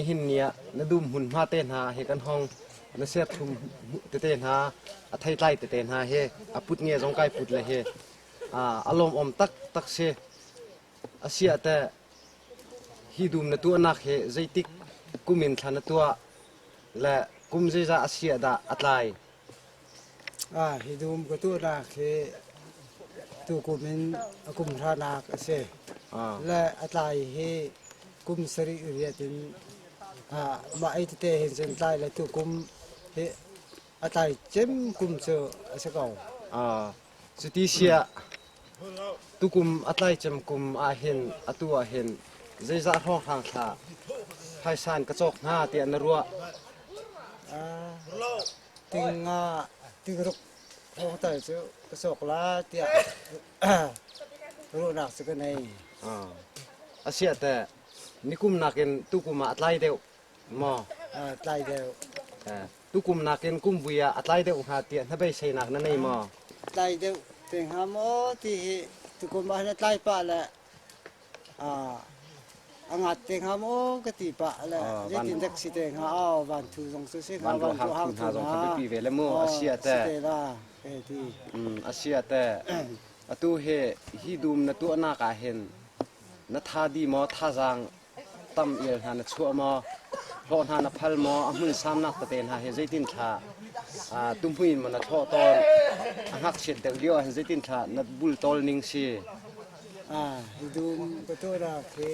Nihin ni ah na dum hmunhma te hna he kan hong na serthlum tete hna a theitlai tete hna he a put nge zong kai put le he a lawmawm taktak si. Asiah teh hi dum na tuahnak hi zeitik kum in thla na tuah le kum zeizah a si ah dah a tlai? Hi dum ka tuahnak hi tukum in a kum hranak a si. Le a tlai hi kum sarih riat in mah ei tete hin cun tlai le tukum hi a tlai cem kum cu a si ko. Cuti siah tukum a tlai cem kum ahhin atu ahhin zeizah hrawnghrang thla phaisa in ka cawk hnga tiah na ruah? Ting nga tingruk hrawng tal cu ka cawk la tiah ruahnak cu ka nei. Asiah teh nikum nakin tukum ah a tlai deuh maw? Tlai deuh. Tukum nakin kumvui ah a tlai deuh hnga tiah hnabeiseinak na nei maw? Tlai deuh te hnga maw ti hi tukum ah hin a tlai pah le a ngat te hnga maw ka ti pah le zeitin dek si te hnga aw van thu zong cu si hnga van ru hang thu hna zong kha biapi ve le mu a sia te te la ti a sia te atu hi hi dum na tuahnak ah hin na tha di maw thazaang tam il hna na chuah maw hlawh hna na phal maw a hmun samnak tete hna hi zeitin thla tuhmui in maw na thlawh tawn a ngakchiat deuh lio ah hin zeitin thla na bul tawl ning si Hi dum ka tuahnak hi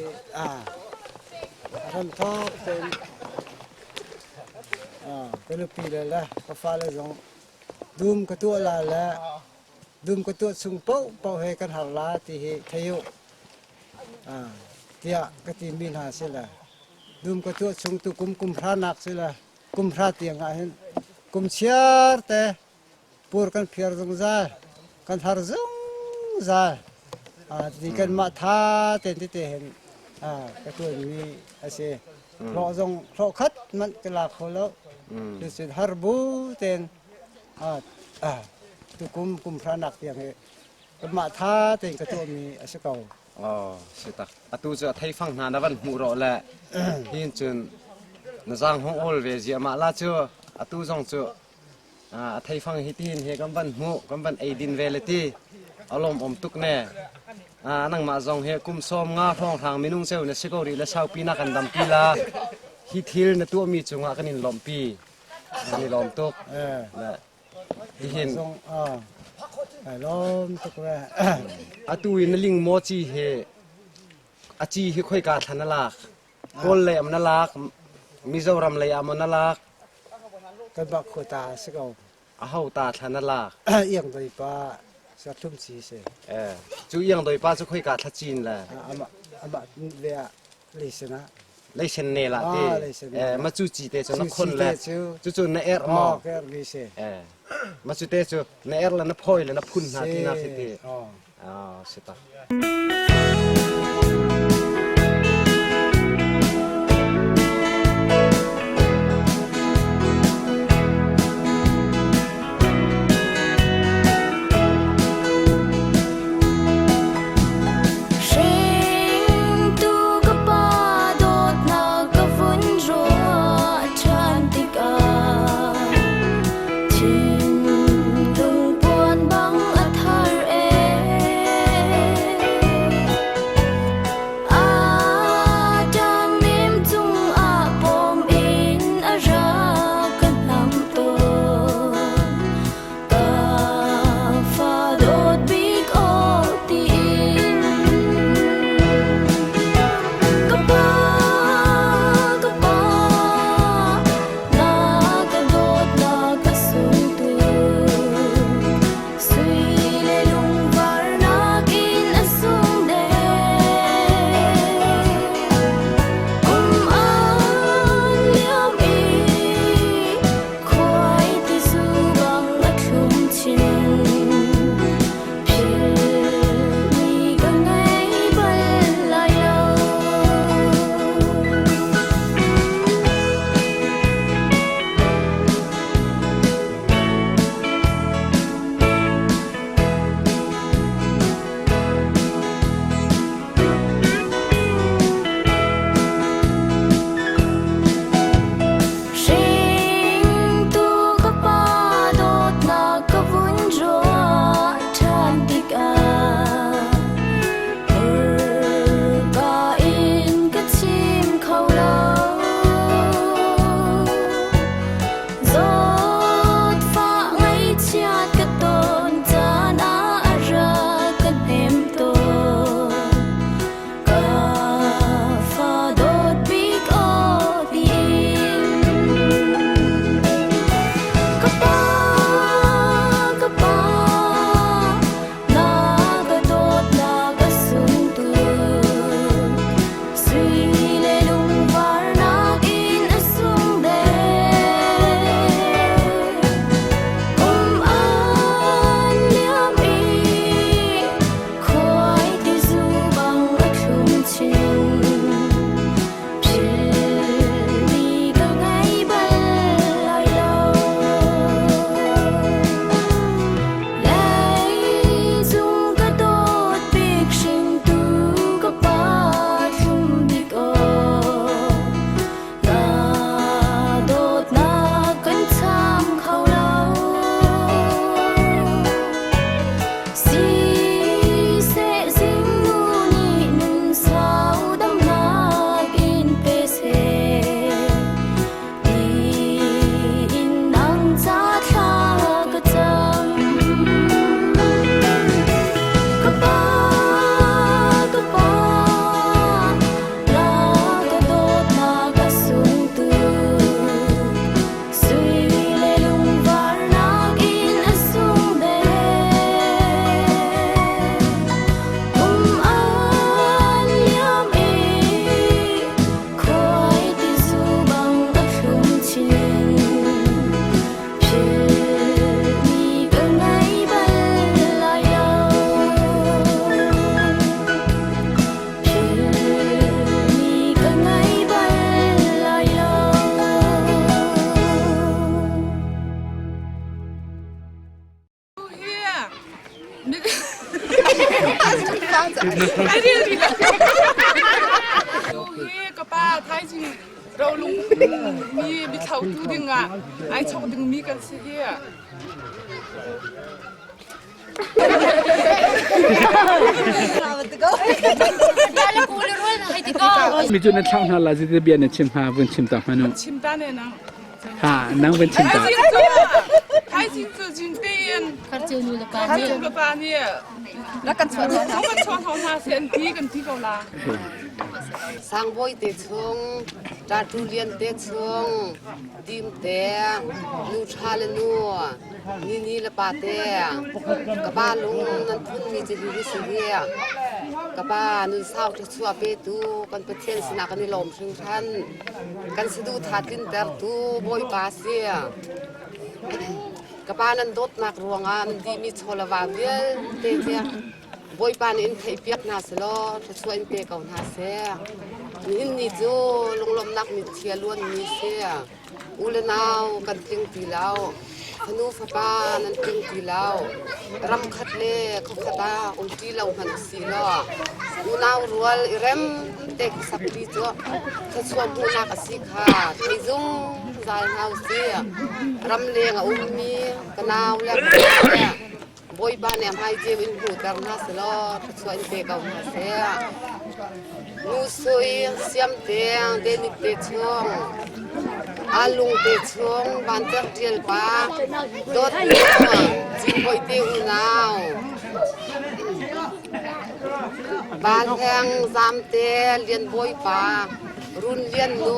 hramthawk tein ka nupi le le ka fale zong dum ka tuah la le dum ka tuah chung paohpaoh he kan har la ti hi thei u tiah ka timi hna si le dum ka tuah chung tu kum kum hranak si le kum hra tiang ah hin kum chiar te pur kan phiar zungzal kan har zungzal ti kan mah tha ten tete hin ka tuanmi a si hlawh zong hlawh khat manh ka la kho lo cucun har bu ten tukum kum hranak tiang hi kanmah tha tein ka tuahmi a si ko. Oh, si tak. Atu cu a theifang hna na van hmuh rawh le hin cun na zaang hong awl ve ziahmah la cu atu zong cu a theifang hi tin he kan van hmuh kan van ei din ve le ti alom om tuk ne nangmah zong he kum sawm nga hrawng hrang minung ceu na si ko rih le saupi na kan dampi la hi thil na tuahmi cungah kan in lawmhpi kan i lawm tuk Hihin Ai lawm tuk ve. Atu in na ling maw ci hi a ci hi khoika thla na lak? Kawl lei am na lak, Mizoram lei ah maw na lak? Kan bak khua ta si ko. A ho ta thla na lak? Iang doi pa serthlum ci si. Eh, cu iang doi pa cu khoika thla cin le? Amah amah ve ah Leisen ah. Leisen ne la ti. Eh, ma cu ci te cu na khon le cu cu na er maw? Ka er mi si. Eh, ma cu te cu na er le na phoi le na phun hna ti na si ti. Ah, si ta. Hringtu ka pa dawtnak ka vun ruah ṭhan tikah thinlung puan bang a thar ee. Rolung mi biathlautu dingah ai chawk dingmi kan si hi. Mi cu na thlauh hna la zite bia na chim hna vun chim ta hmanh u. Chim ta ne nang. Ha nang vun chim ta. Thaizing cu zing tein Kharceu nu le pa Kharceu nu le pa nih na kan chuah hna kan chuah hna seh an ti kan ti ko la. Sangbawi te chung, Ṭatu Lian te chung, Dim te, nu ṭha le nu, Nini le pa te, ka pa lung nan phunmi cu hi si hi. Ka pa nun sau thluachuah petu kan Pathian sinah kan i lawm hringhran. Kan saduhthah tlintertu Bawipa si. Ka pa nan dawtnak ruangah nan dihmi chaw le va vialte hi Bawipa nih in theihpiak hna selaw thluachuah in pe ko hna seh. Nihin ni cu lunglawmhnak mitthli a luanmi si. U le nau kan tling ti lo. Fanu fapa nan tling ti lo. Ram khat le khuakhat ah um ti lo hmanh usih law unau rual i rem te khuasak ti cu thluachuah hmuhnak a si kha thei zungzal hna usih. Ramleng a ummi ka nau le ka le Bawipa nih a hmai ceu in hmuhter hna selaw thluachuah in pe ko hna seh. Nu sui siamte David te chung Alung te chung Vancer Ṭial pa Dawt nu Cingbawih te unau Val Heng Zamte Lian Bawi pa Run Lian nu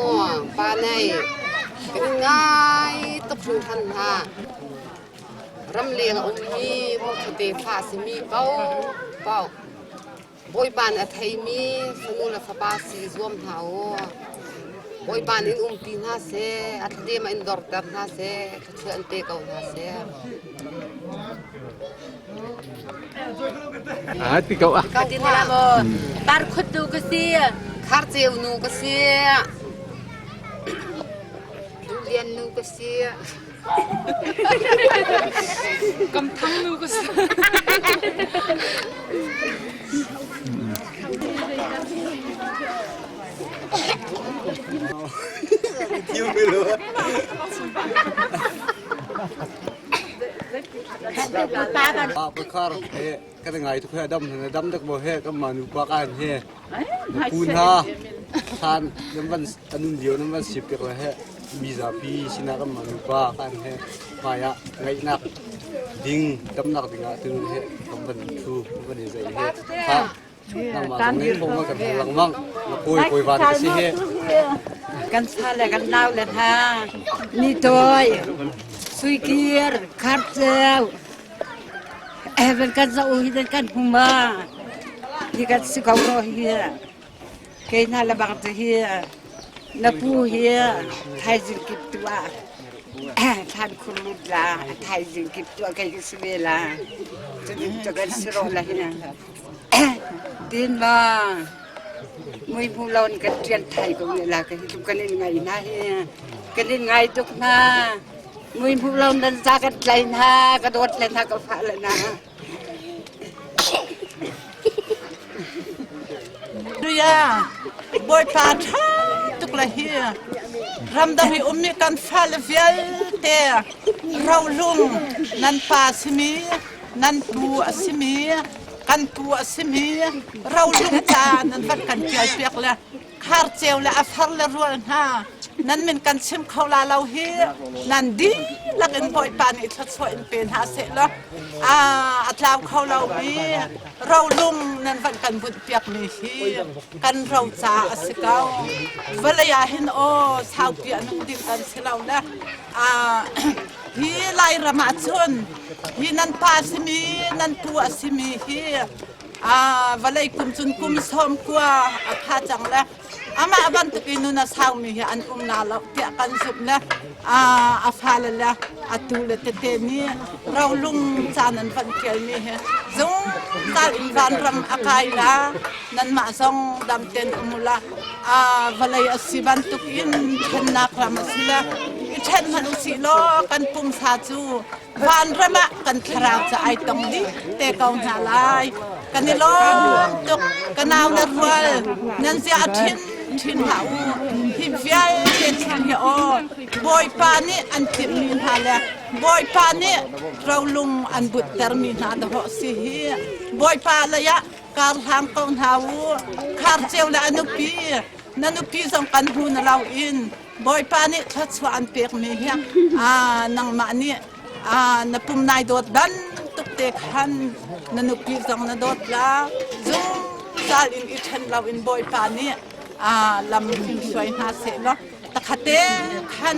pa nei kan in ngai tuk hringhran hna. Ramleng a ummi Mawkhuate fa a simi paohpaoh Bawipa nih a theimi fanu le fapa si i zuam hna u. Bawipa nih in umpi hna seh, a thladem ah in dorter hna seh, thluachuah in pe ko hna seh. Ah, ti ko ah. Ka Ti na maw? Par khut tu ka si. Khar ceu nu ka si. Duhlian nu ka si. Kam thang nu ka si. Pakar he kan ngai tu he dam dam dak bo he kan ma nu pa kan he pu hna than nan van anun lio nan van sip pek le he mi zapi sinah kan mah nupa kan he hmai ah ngaihnak ding damnak ding ah tunu he kan van thu kan van i zei he ha nangmah zong nih thong kan hal lengmang na kawi kawi van ka si he Kan sa le kan nau le hna ni toi suikir kharceu Heaven kan zoh hi kan hmu ma hi kan si ko ro hi Kei hna le bang cu hi na pu hi thaizing kip tu ah thlan khur lut la thaizing kip tu ah kei ka si ve la cutin cu kan si ro la hi tin ma mui hmu lon kan ṭian thai ko ne la ka hi tu kan in ngai hna hi kan in ngai tuk hna mui hmu lon nan za kan tlai hna ka dawt le hna ka fa le hna Bawipa ṭha tuk le hi ramdang i ummi kan fale vialte rolung nan pa simi nan pu a simi kan pu a simi rolung ca nan van kan ṭialpiak le kharceu le a far le rual hna nan min kan chim kho la lo hi nan dihlak in Bawipa nih thluachuah in pe hna seh law a tlau kho lomi rolung nan van kan bunh piakmi hi kan ro ca a si ko vawlei ah hin aw saupi a nung ding kan si lo le hi Lairam ah cun hi nan pa simi nan pu a simi hi Vawlei kum cun kum 90 a pha cang le amah bantuk in nun a saumi hi an um na lo tiah kan zumh le a fale le a tu le tete nih rolung caan an van ṭialmi hi zungzal in vanram a kai la nanmah zong dam ten um ula vawlei a si bantuk in ṭhennak ram a si le i ṭhen hmanh usih law kan pumsa cu Vanram ah kan thlarau cu ai tong dih te ko hna lai. Kan i lawm tuk. Ka nau le rual, nan zia a ṭhin ṭhin hlah u. Hi vialte hi aw Bawipa nih an timhmi hna le Bawipa nih rolung an buttermi hna dawh si hi. Bawipa lei ah kar hlang ko hna u. Khar ceu le a nupi, na nupi zong kan hmu na lo in Bawipa nih thluachuah an pekmi hi nangmah nih na pum nai dawt bantuk te khan na nupi zong na dawt la. Zungzal in i ṭhen lo in Bawipa nih lam in hruai hna seh law takhate khan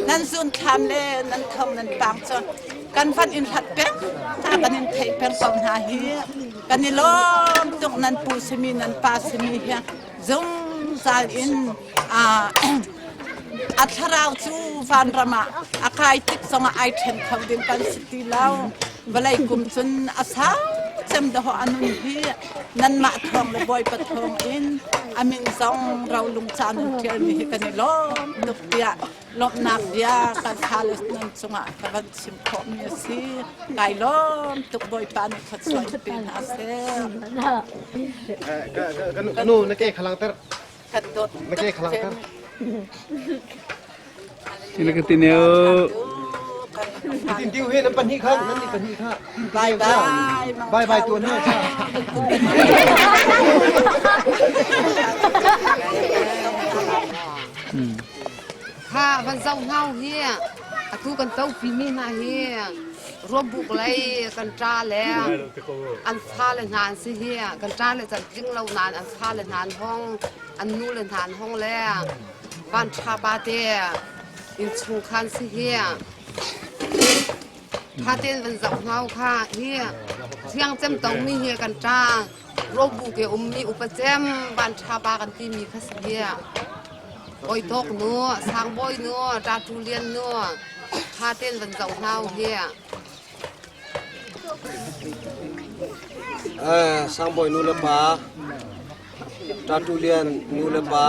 nan zunthlam le nan thong nan pang cu kan van in hlat peng hna, kan in theih peng ko hna hi. Kan i lawm tuk. Nan pu simi, nan pa simi hi zungzal in a thlarau cu vanram ah a kai tik zongah ai ṭhen kho ding kan si ti lo. Vawlei kum cun a sau cem dahawh a nun hi nanmah thawng le Bawipa thawng in a min zong rolung ca nan ṭialmi hi kan i lawm tuk tiah lawmhnak bia kan fale nan cungah ka van chim khawhmi a si. Kai lawm tuk. Bawipa nih thluachuah in pe hna seh. Ka nu, na ke khalang ter. Kan dawt. Na ke khalang ter. Ina ka tineu. Tin tiu he nan pahnih kha, nan ni pahnih kha. Bye bye. Bye bye tuan ha. Kha van zau hngau hi atu kan to pi mi hna hi ruabuk lei kan ṭa le an fale hna an si hi. Kan ṭa le can tling lo nain an fale hna an hong, an nu le hna an hong le van ṭha pa te innchung khan si hi. Ṭha tein van zoh hngau kha hi thiang cem to mi hi kan ṭa robu ke ummi upa cem van ṭha pa kan timi kha si hi. Oi Tawk nu, Sang Bawi nu, Ṭa Tu Lian nu, ṭha tein van zoh hngau hi. Sang Bawi nu le pa, Ṭa Tu Lian nu le pa,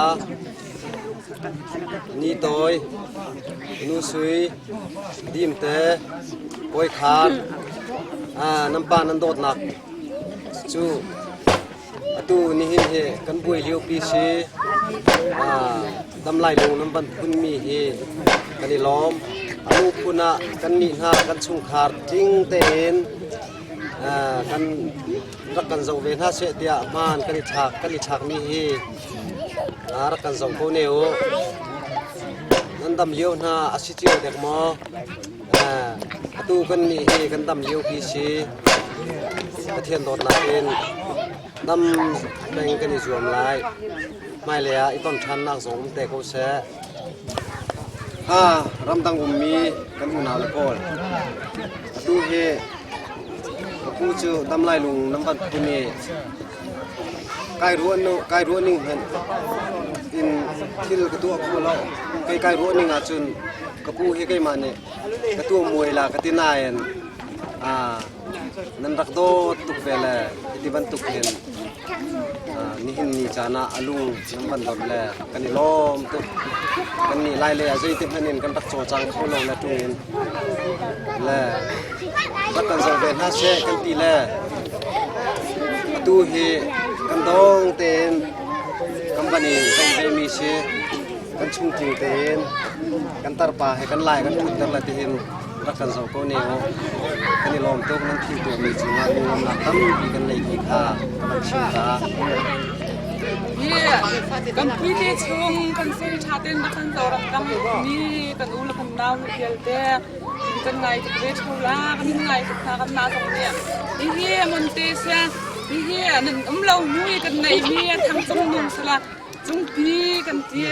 Ni Tawi, Nu Sui, Dim Te, Kawi Khar, nan pa nan dawtnak cu atu nihin hi kan buai liopi si. Dam lai lung nan van phunmi hi kan i lawm. Anu phun ah kan nih hna kan chungkhar tling tein kan rak kan zoh ve hna seh tiah hmaan kan i thlak kan i thlakmi hi rak kan zoh ko ne u. Nan dam lio hna a si cio dek maw? Atu kan nih hi kan dam liopi si. Pathian dawtnak in dam peng kan i zuam lai. Hmailei ah i ton ṭhannak zong um te ko seh. Ha, ramdang ummi kan unau le pawl. Atu hi ka pu cu damlai lung nan van phun i kai ruah nu kai ruah ning hmanh in thil ka tuah kho lo. Kei kai ruah ning ahcun ka pu hi keimah nih ka tuah muai la ka ti nain nan rak dawt tuk ve le hiti bantuk hin nihin ni caan ah a lung nan van dawt le kan i lawm tuk. Kan nih lai lei ah zeiti hmanh in kan rak cawlcang kho lo le ṭung in le rak kan zoh ve hna seh kan ti le atu hi kan dong tein kan van i zoh ve mi si. Kan chungtling tein kan tarpa he kan lai kan ṭhutter le tihin rak kan zoh ko ne u. Kan i lawm tuk. Nan thil tuahmi cungah lunglawmhnak tampi kan nei ti kha ka van chim ta. Hi kan puite chung kan sel ṭha tein rak kan zoh rak dang mi kan u le kan nau le vialte kan ngai tuk ve ṭheo la. Kan in ngai tuk hna kan mah zong nih. Hihi mon te sia, hihi nan um lo hnu i kan neih mi thang cung nung sala Cungpi kan ti.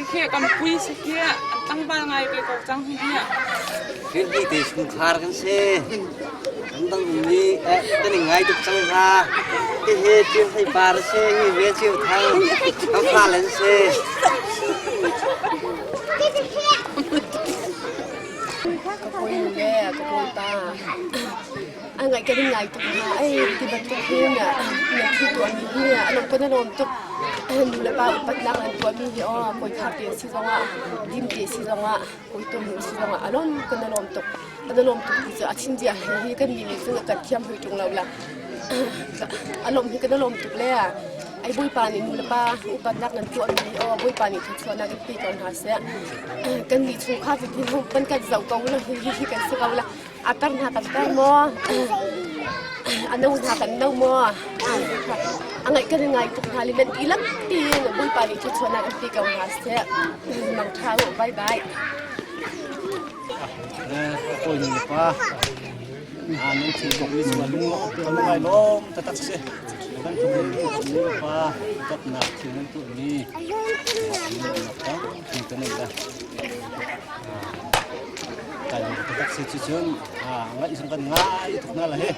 Khi kan pui si khi an tlangval ngai ve ko cang hi hi. Rinpi te chungkhar kan si. Ramdang ummi kan i ngai tuk cang hna. Hihi Chin Hlei Par a si, hi Ve Cio Thang kan fale an si. Ka kawi le ka kawipa a ngaih kan in ngai tuk hna. Ei ti bantuk hin na thil tuahmi hi a lawm kan i lawm tuk. Nu le pa upatnak an tuahmi hi aw kawi thar te si zongah dim te si zongah kawi tom si zongah a lawm kan i lawm tuk. Kan i lawm tuk ti cu a chim zia hi kan mi nih cun kan thiam hoi ṭung lo la. A lawm hi kan i lawm tuk le. Ai Bawipa nih nu le pa upatnak nan tuahmi aw Bawipa nih thluachuahnak in pe ko hna seh. Kan nih chungkhar cu hi pan kan zoh ko la hi hi kan si ko la. A tar hna kan tar maw? A no hna kan no maw? A ngaih kan ngai tuk hna li nan dihlak tiin Bawipa nih thluachuahnak in pe ko hna seh. Mangtha u. Bye bye. Kawi nu le pa nan thil tuakmi cungah lungai lawm taktak si. Kan tum nu le pa dawtnak thil nan tuahmi lawmnak tampi ka nei la. Kai lawm taktak si cucun ngaih zong kan ngai tuk hna la he.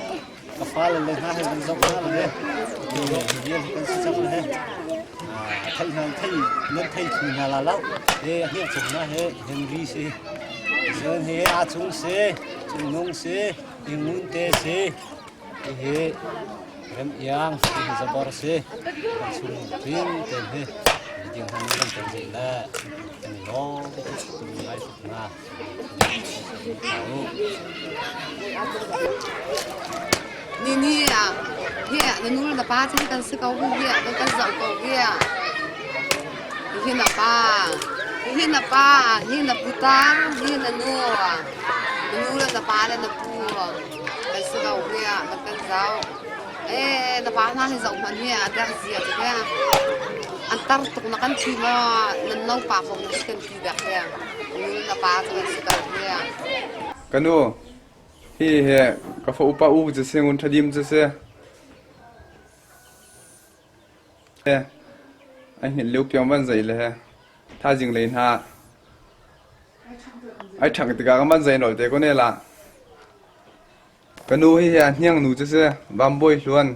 Ka fale le hna he kan zoh hna la he. Hi kan si cang la he. Thei hna thei nan thei thu hna la lo. He hniang cung hna he Henry si. Cun hi a cung si, cungnung si, ingun te si. Hihi rem iang, hihi zabor si. Kan chung tling ten hi ding han kan kan zei le kan i lawm tuk ngai tuk na. Ni ni ah hi na nu le na pa cu kan si ko hi kan kan zoh ko hi. Hi na pa, hi na pa, hi na putar, hi na nu, na nu le na pa le na pu kan si ko hi na kan zoh. Eh, na pa hna hi zoh hmanh hi a der zia tuk he. An tar tuk na kan thi maw nan no pa ko na si kan ti dek he. Nu le na pa cu kan si ko hi. Ka nu, hi he ka fa upa u cu si ngun thadim cu si. Ai hngilh lio piang van zei le he thaizing lei hna ai ṭhangh tikah ka van zei nolh te ko ne la. Ka nu hi a hniang nu cu si Vambawi Hluan.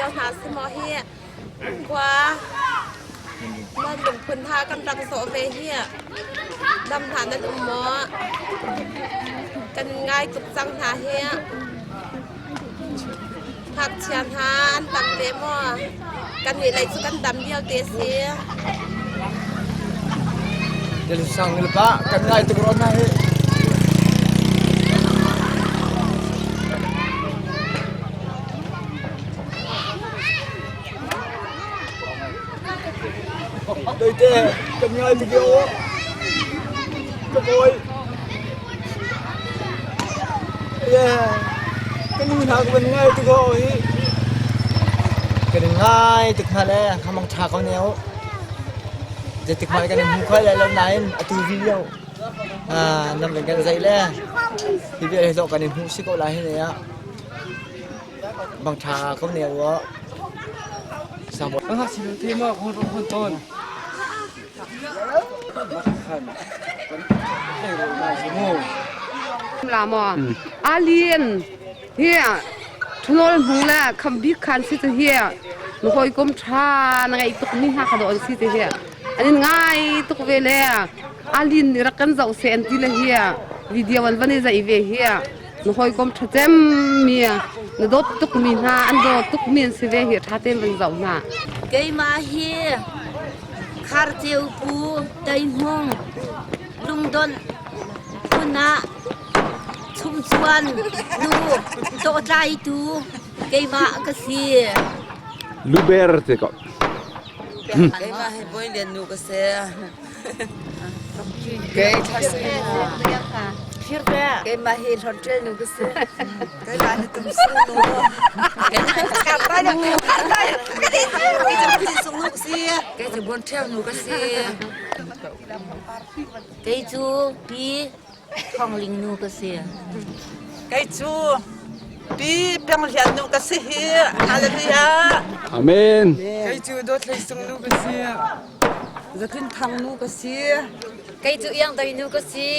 lio hna si maw hi khua nan lungphun hna kan rak zawh ve hi dam hna nan um maw? Kan ngai tuk cang hna hi. Ngakchia hna an tam ve maw? Kan nih lei cu kan dam lio te si. Sang pa kan ngai tuk ron na hi. Tôi te kan ngai tuk yo. Ka boy. Yeah. Kan nu hna kan ngai tuk ho hi. Kan ngai tuk hna le khamang tha ko neo. Zetik hmai kan hmu khoi lai lo nain atu video nam kan kan zai le hi vial hi kan in hmu si ko lai hi ne ah bang tha ko neo wo. Sang Ang si te ma hon hon ton. La mo alien hi thunol hmung le kham bik khan si te hi nu hoi kom tha na ngai tuk ni ha kha do si te hi an in ngai tuk ve le alin ni rak kan zau se an ti le hi video an van i zai ve hi nu hoi kom tha cem mi na dawt tuk mi hna an dawt tuk mi an si ve hi tha ten van zau hna Keimah hi Kharceu pu Teihmung lungdonh phun ah chumchuan nu tawhtlaitu keimah ka si. Luber te ko. Keimah hi Bawi Lian nu ka si. Keimah hi Hlawntṭial nu ka si. Keimah hi Tumsung nu. Kei cu Buanṭheu nu ka si. Kei cu Pi Thawngling nu ka si. Kei cu Pi Penglian nu ka si hi. Hallelujah. Amen. Kei cu Dawt Hlei Sung nu ka si. Zatlun Thang nu ka si. Kei cu Iang Doi nu ka si.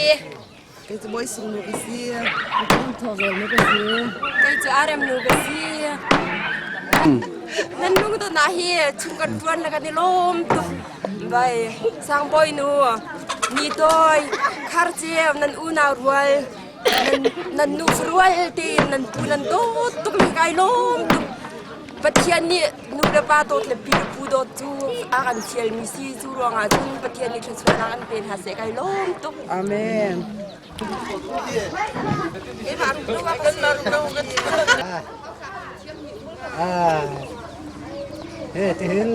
Kei cu Bawi Sung nu ka si. Thawvel nu ka si. Kei cu Arem nu ka si. Nan lung to na hi chung kan tuan le kan i lawm tuk. Bai Sangbawi nu ni toi khar ceu nan unau rual nan nu rual tein nan pu nan dawt tuk mi kai lawm tuk. Pathian nih nu le pa dawt le pi le pu dawt cu a kan fialmi si cu ruangah cun Pathian nih thluachuahnak an pe hna seh kai lawm tuk. Amen. He tihin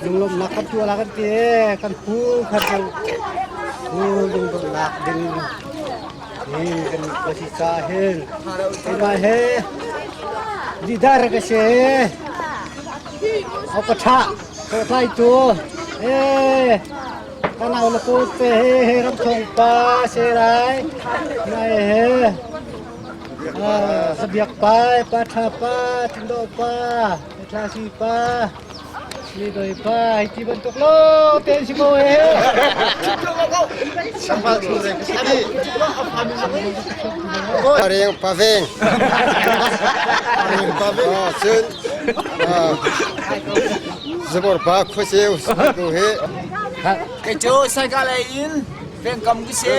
lunglawmhnak kan tuah la kan ti kan pu khat cu pu lungdonghnak ding hin kan si ca hin keimah he leader ka si au ka tha ka tlai tu eh ka nau le pu te he he ram thong pa se lai nai he sabiak pa pa tha pa tindo pa thla si pa Mi doi pa hi ti bantuk lo ten si ko he. Reng pa veng. Reng pa veng. Oh, cun Zabor pa khuaseu ko he. Kei cu saika lei in vengkam ka si.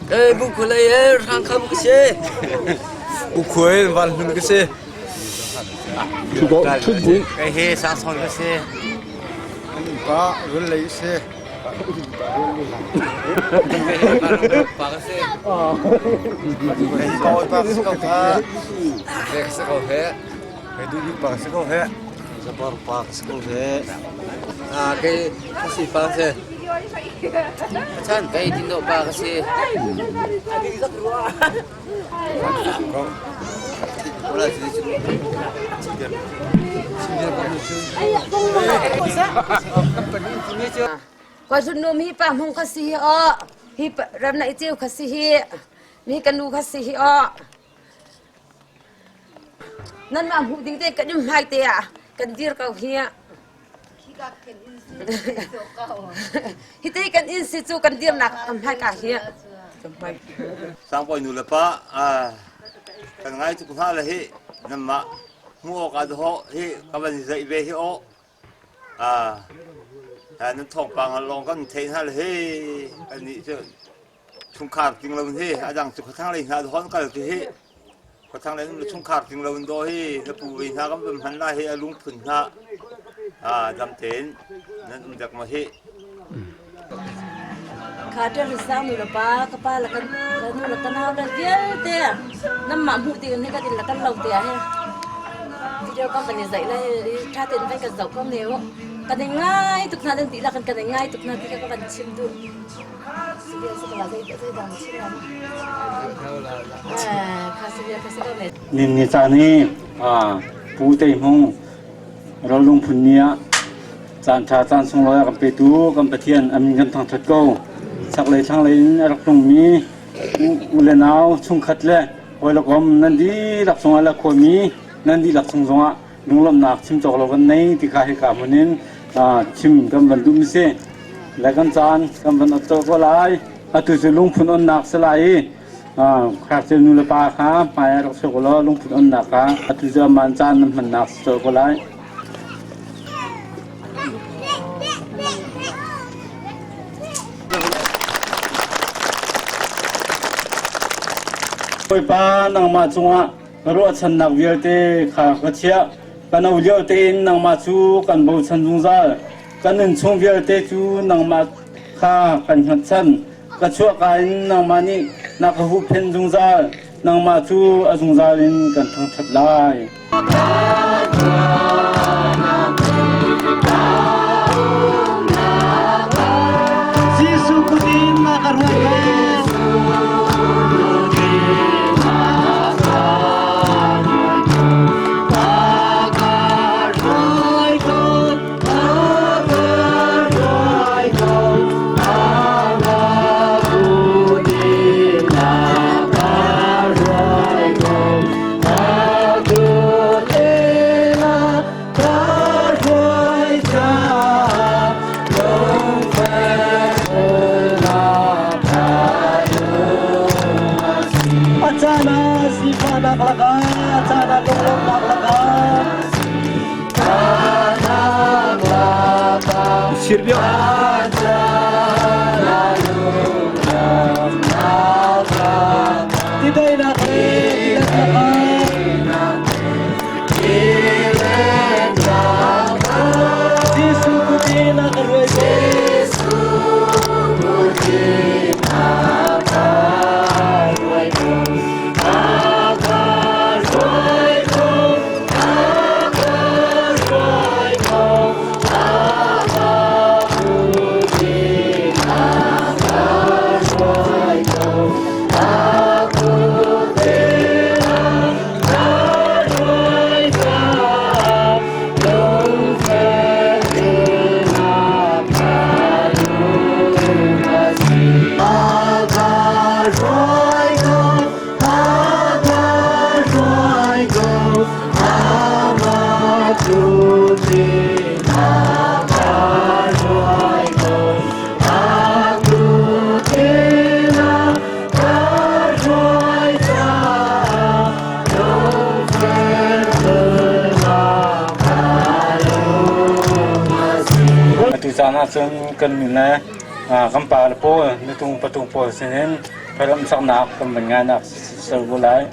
Kei bungkhua lei in hrangkham ka si. Bukhuai van hlun ka si. Kei hi sangsawn ka si. Pa rul lei si. Pa ka si. Pa pa si ko kha. Ve ka si ko he. Kei du bik pa ka si ko he. Zapar pa ka si ko he. Ah kei si pa ka si. Chan kei tindo pa ka si. Koi sun nu mi pa hmung kha si hi o hi ram na i ceu kha si hi mi ka nu kha si hi o nan mah hmuh ding te kan im hmai te ah kan dir ko hi hi te kan inn si cu kan dirnak kan hmai ka hi Sangbawi nu le pa kan ngai tuk hna le hi. Nanmah hmuh awkah dawh hi ka van i zaih ve hi aw. Nan thawngpang lawng kan theih hna le hi kannih cu chungkhar ting lo hi a dang cu khuathang lei hna hon kal ti hi khuathang lei um chungkhar ting lo do hi na pu ve hna kan van hman la hi a lungphun hna dam tein nan um dek ma hi. Kha ṭer sang nu le pa ka pa le kan nu le ka nau le vialte nanmah hmuh ti in kan in le kan lo te ah hi video company zaih le ṭha tein van kan zoh ko ne u. Kan i ngai tuk hna nan dihlak in kan i ngai tuk hna ti kha ka van chim duh. Nin ni caan hi Pu Tei Hmung Rolung phun ni ah Caanṭha caan sunglawi a kan petu kan Pathian a min kan thangṭhat ko. Chaklei thlanglei in a rak tlungmi u le nau chungkhat le hawi le kom nan dihlak cungah le khuami nan dihlak chung zongah lunglawmhnak chim cawk lo kan nei ti kha hika hmun in chim kan van duhmi si. Le kan caan kan van ot colh ko lai. Atu cu lungphun onnak si lai i Ngakchia nu le pa kha hmai ah rak chuak u law lungput onnak kha atu cu aman caan nan hmannak si colh ko lai. Bawipa nangmah cungah ka ruahchannak vialte kha ka chiah. Ka no lio tein nangmah cu kan bochan zungzal. Ka nun chung vialte cu nangmah kha kan hngatchan. Ka chuahka in nangmah nih na ka huhphenh zungzal, nangmah cu a zungzal in kan thangṭhat lai. Jesuh kut in na ka ruat Achana sifahnak lakah, achana lunglawmhnak lakah. Atu caan ahcun kan nu le kan pa le pawl nutung patung pawl sinin pharam saknak kan van ngainak ser ko lai.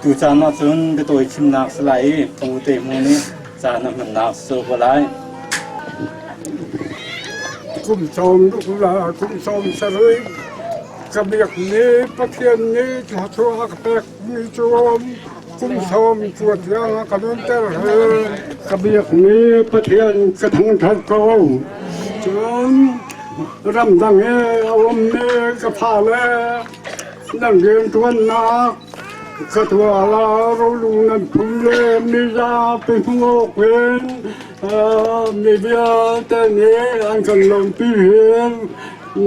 Atu caan ahcun biatawi chimnak si lai i Pu Te Hmung nih caan a hmannak si ko lai. Kum sawm la kum 17 ka biak ni Pathian nih thluachuah a ka pek mi cu kum sawm tua tiang a ka nunter he ka biak ni Pathian ka thangṭhat ko. Cun ramdang i a ummi ka fale nan rianṭuannak ka tuah la rolung nan phum le mizapi hmuh awk in mi vialte nih an kan lawmpi hin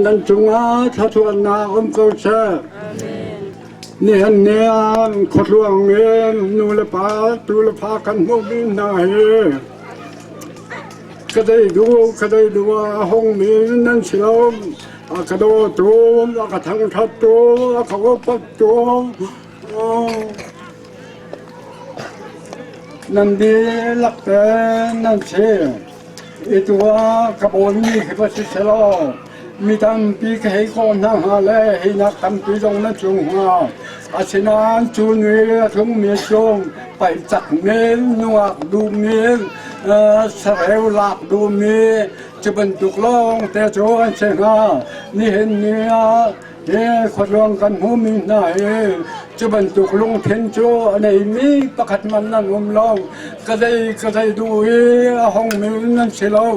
nan cungah thluachuahnak um ko seh. Nihin ni ah khuatluang in nu le pa tu le fa kan hmuhmi hna hi ka dei duh ka dei duh ah a hongmi nan si lo. A ka dawtu, a ka thangṭhattu, a ka upattu, nan dihlak te nan si. I tu ah ka bawlmi khi va si selaw mi tampi ka hei kawh hna hnga le hi nak tampi zong nan tlung hnga. Asinain cu ni a tlungmi cung paih cakmi, nungak duhmi, sareu lak duhmi, Cu bantuk lawng te cu an si hnga. Nihin ni ah hi khuaruang kan hmumi hna hi cu bantuk lungthin cu a neimi pakhat man nan um lo. Ka zei ka zei duh i a hongmi nan si lo.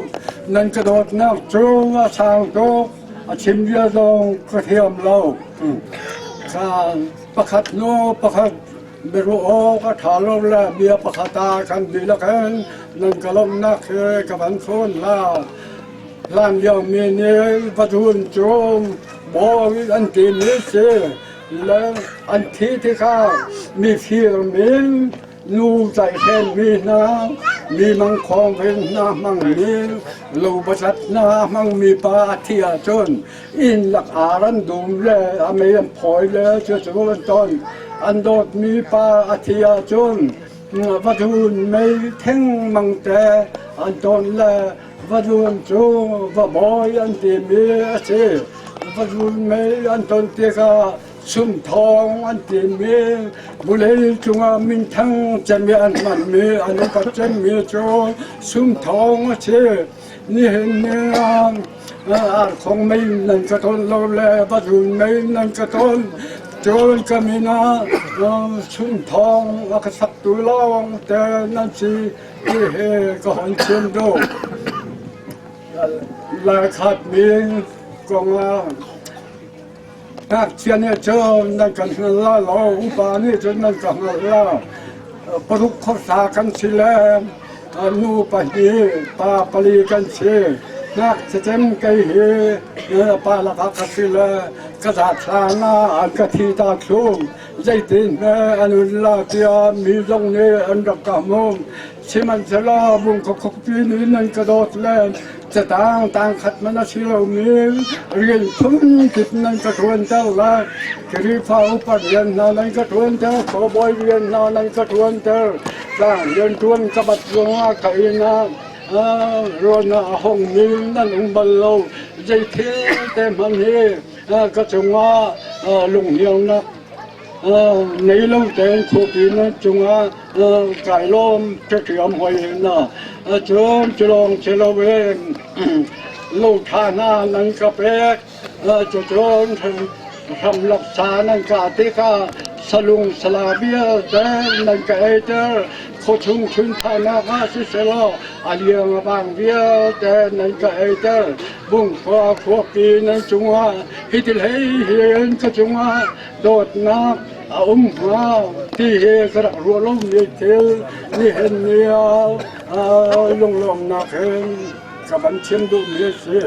Nan ka dawtnak cu a sang tuk. A chim bia zong ka thiam lo. Ka pakhat hnu pakhat Biaruah awk a ṭha lo le bia pakhat ah kan dihlak in nan ka lawmhnak hi ka van fawn la. Hlan lio mi nih va dun cu bawi an timi si le an thi tikah mifir min nu tlaihhrem mi hna mi mangkhawng rin hna hmangmi lo batlat hna hmangmi pa a thi ahcun inn lak ar an dum le a mei an phawi le cucu an ton. An dawtmi pa a thi ahcun va dun mei thengmang te an ton le va dun cu va bawi an timi a si. Va dun mei an ton tikah sumthawng an timi vulei cungah minthang cem i an hmanmi an upat cemmi cu sumthawng a si. Nihin ni ah arkhong mei nan ka ton lo le vazun mei nan ka ton. Cun ka min ah chunthawng a ka saktu lawng te nan si ti hi ka hon chim duh. Laikhat min kong ah ngakchia nih cun nan kan hngal la lo, upa nih cun nan ka hngal la. Paruk khuasa kan si le nu pahnih, pa pali kan si. Ngakchia cem kei hi pa lakah ka si le ka zat hlan ah an ka thi ta thlum. Zeitin hme an un la tiah mi zong nih an rak ka hmuh. Sihmanhsehlaw bungka khuapi nih nan ka dawt le catang tangkhat man a si lomi rian phunkip nan ka ṭuanter lai. Khrihfa upa rian hna nan ka ṭuanter, khuabawi rian hna nan ka ṭuanter. Tlang rianṭuan ka bat zongah ka inn ah ruan ah a hongmi nan um bal lo. Zei thil te hmanh hi ka cungah lunghnialnak Nei lo tein khuapi na cungah kai lawm ṭhiam hoi na. Cun culawng si loin lo ṭha hna nan ka pek. Cucun hramlak sa nan kah tikah salung sala vialte nan ka eiter. Khuachung chunthahnak ah sisehlaw a liang a vang vialte nan ka eiter. Bungkhua khuapi nan cungah hiti hlei hin ka cungah dawtnak a um hnga ti hi ka rak ruah lomi thil nihin ni ah lunglawmnak hin ka van chim duhmi a si.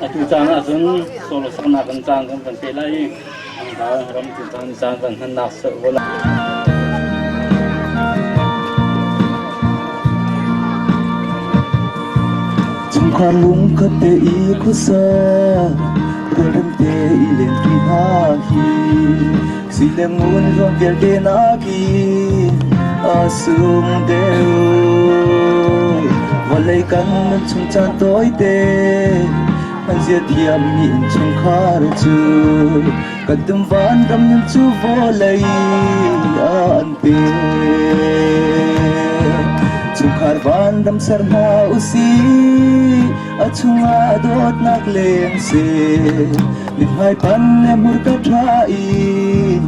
Atu caan ahcun solo saknak kan caan kan van pe lai i ram tu caan caan van hmannak sawh Chungkhar lungkhat te i khuasa rualrem te i lenpi hna hi sui le ngun zuam vialte nakin a sung deuh. Vawlei kan nun chung caan tawite hman zia thiammi innchungkhar cu kan dum vanram nun cu vawlei ah an pe. Chungkhar vanram ser hna usih, a chungah dawtnak leng seh. Mithmai pan le hmurka ṭha in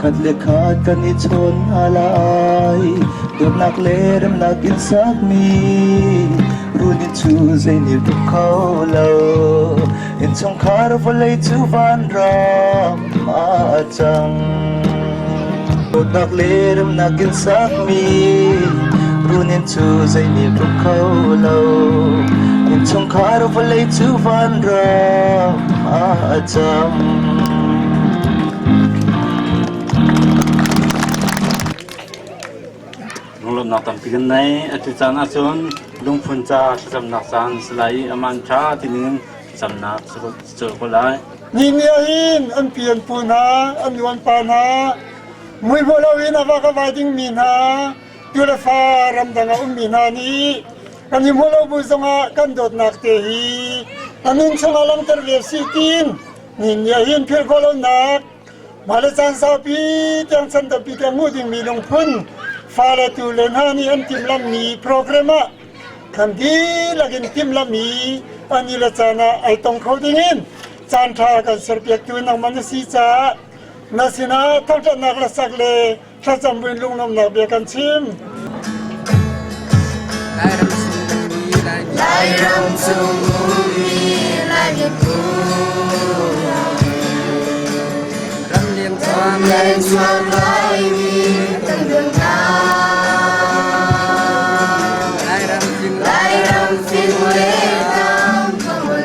khat le khat kan i chawn hna lai. Dawtnak le remnak in sakmi runinn cu zei nih tuk kho lo. Innchungkhar vawlei cu vanram ah a cang. Dawtnak le remnak in sakmi runinn cu zei nih tuk kho lo. Innchungkhar vawlei cu vanram ah a cang. Lunglawmhnak tampi kan nei. Atu caan ahcun lungphun ca thlacamnak caan si lai i aman ṭha tinin thlacamnak si ko lai. Ni ni ahhin an pi an pu hna, an nu an pa hna, muihmuh loin a vak a vai dingmi hna, tu le fa ramdang a ummi hna nih kan i hmuh lo bu zongah kan dawtnak te hi a nun chungah langhter ve si tiin ni ni ahhin philh khawh lonak Mah le caan saupi tiang chan tampi tiang hmuh dingmi lungphun fale tu le hna nih an timhlamhmi program ah kan dihlak in timhlamhmi an i le caan ah ai tong kho dingin caan ṭha kan serpiaktu nangmah na si caah na sinah thangṭhatnak le sak le thlacam buin lunglawmhnak bia kan chim. Lairam chung ummi Lai miphun Ramleng chuak Laimi kan dun hna Lairam fing le tlang khamul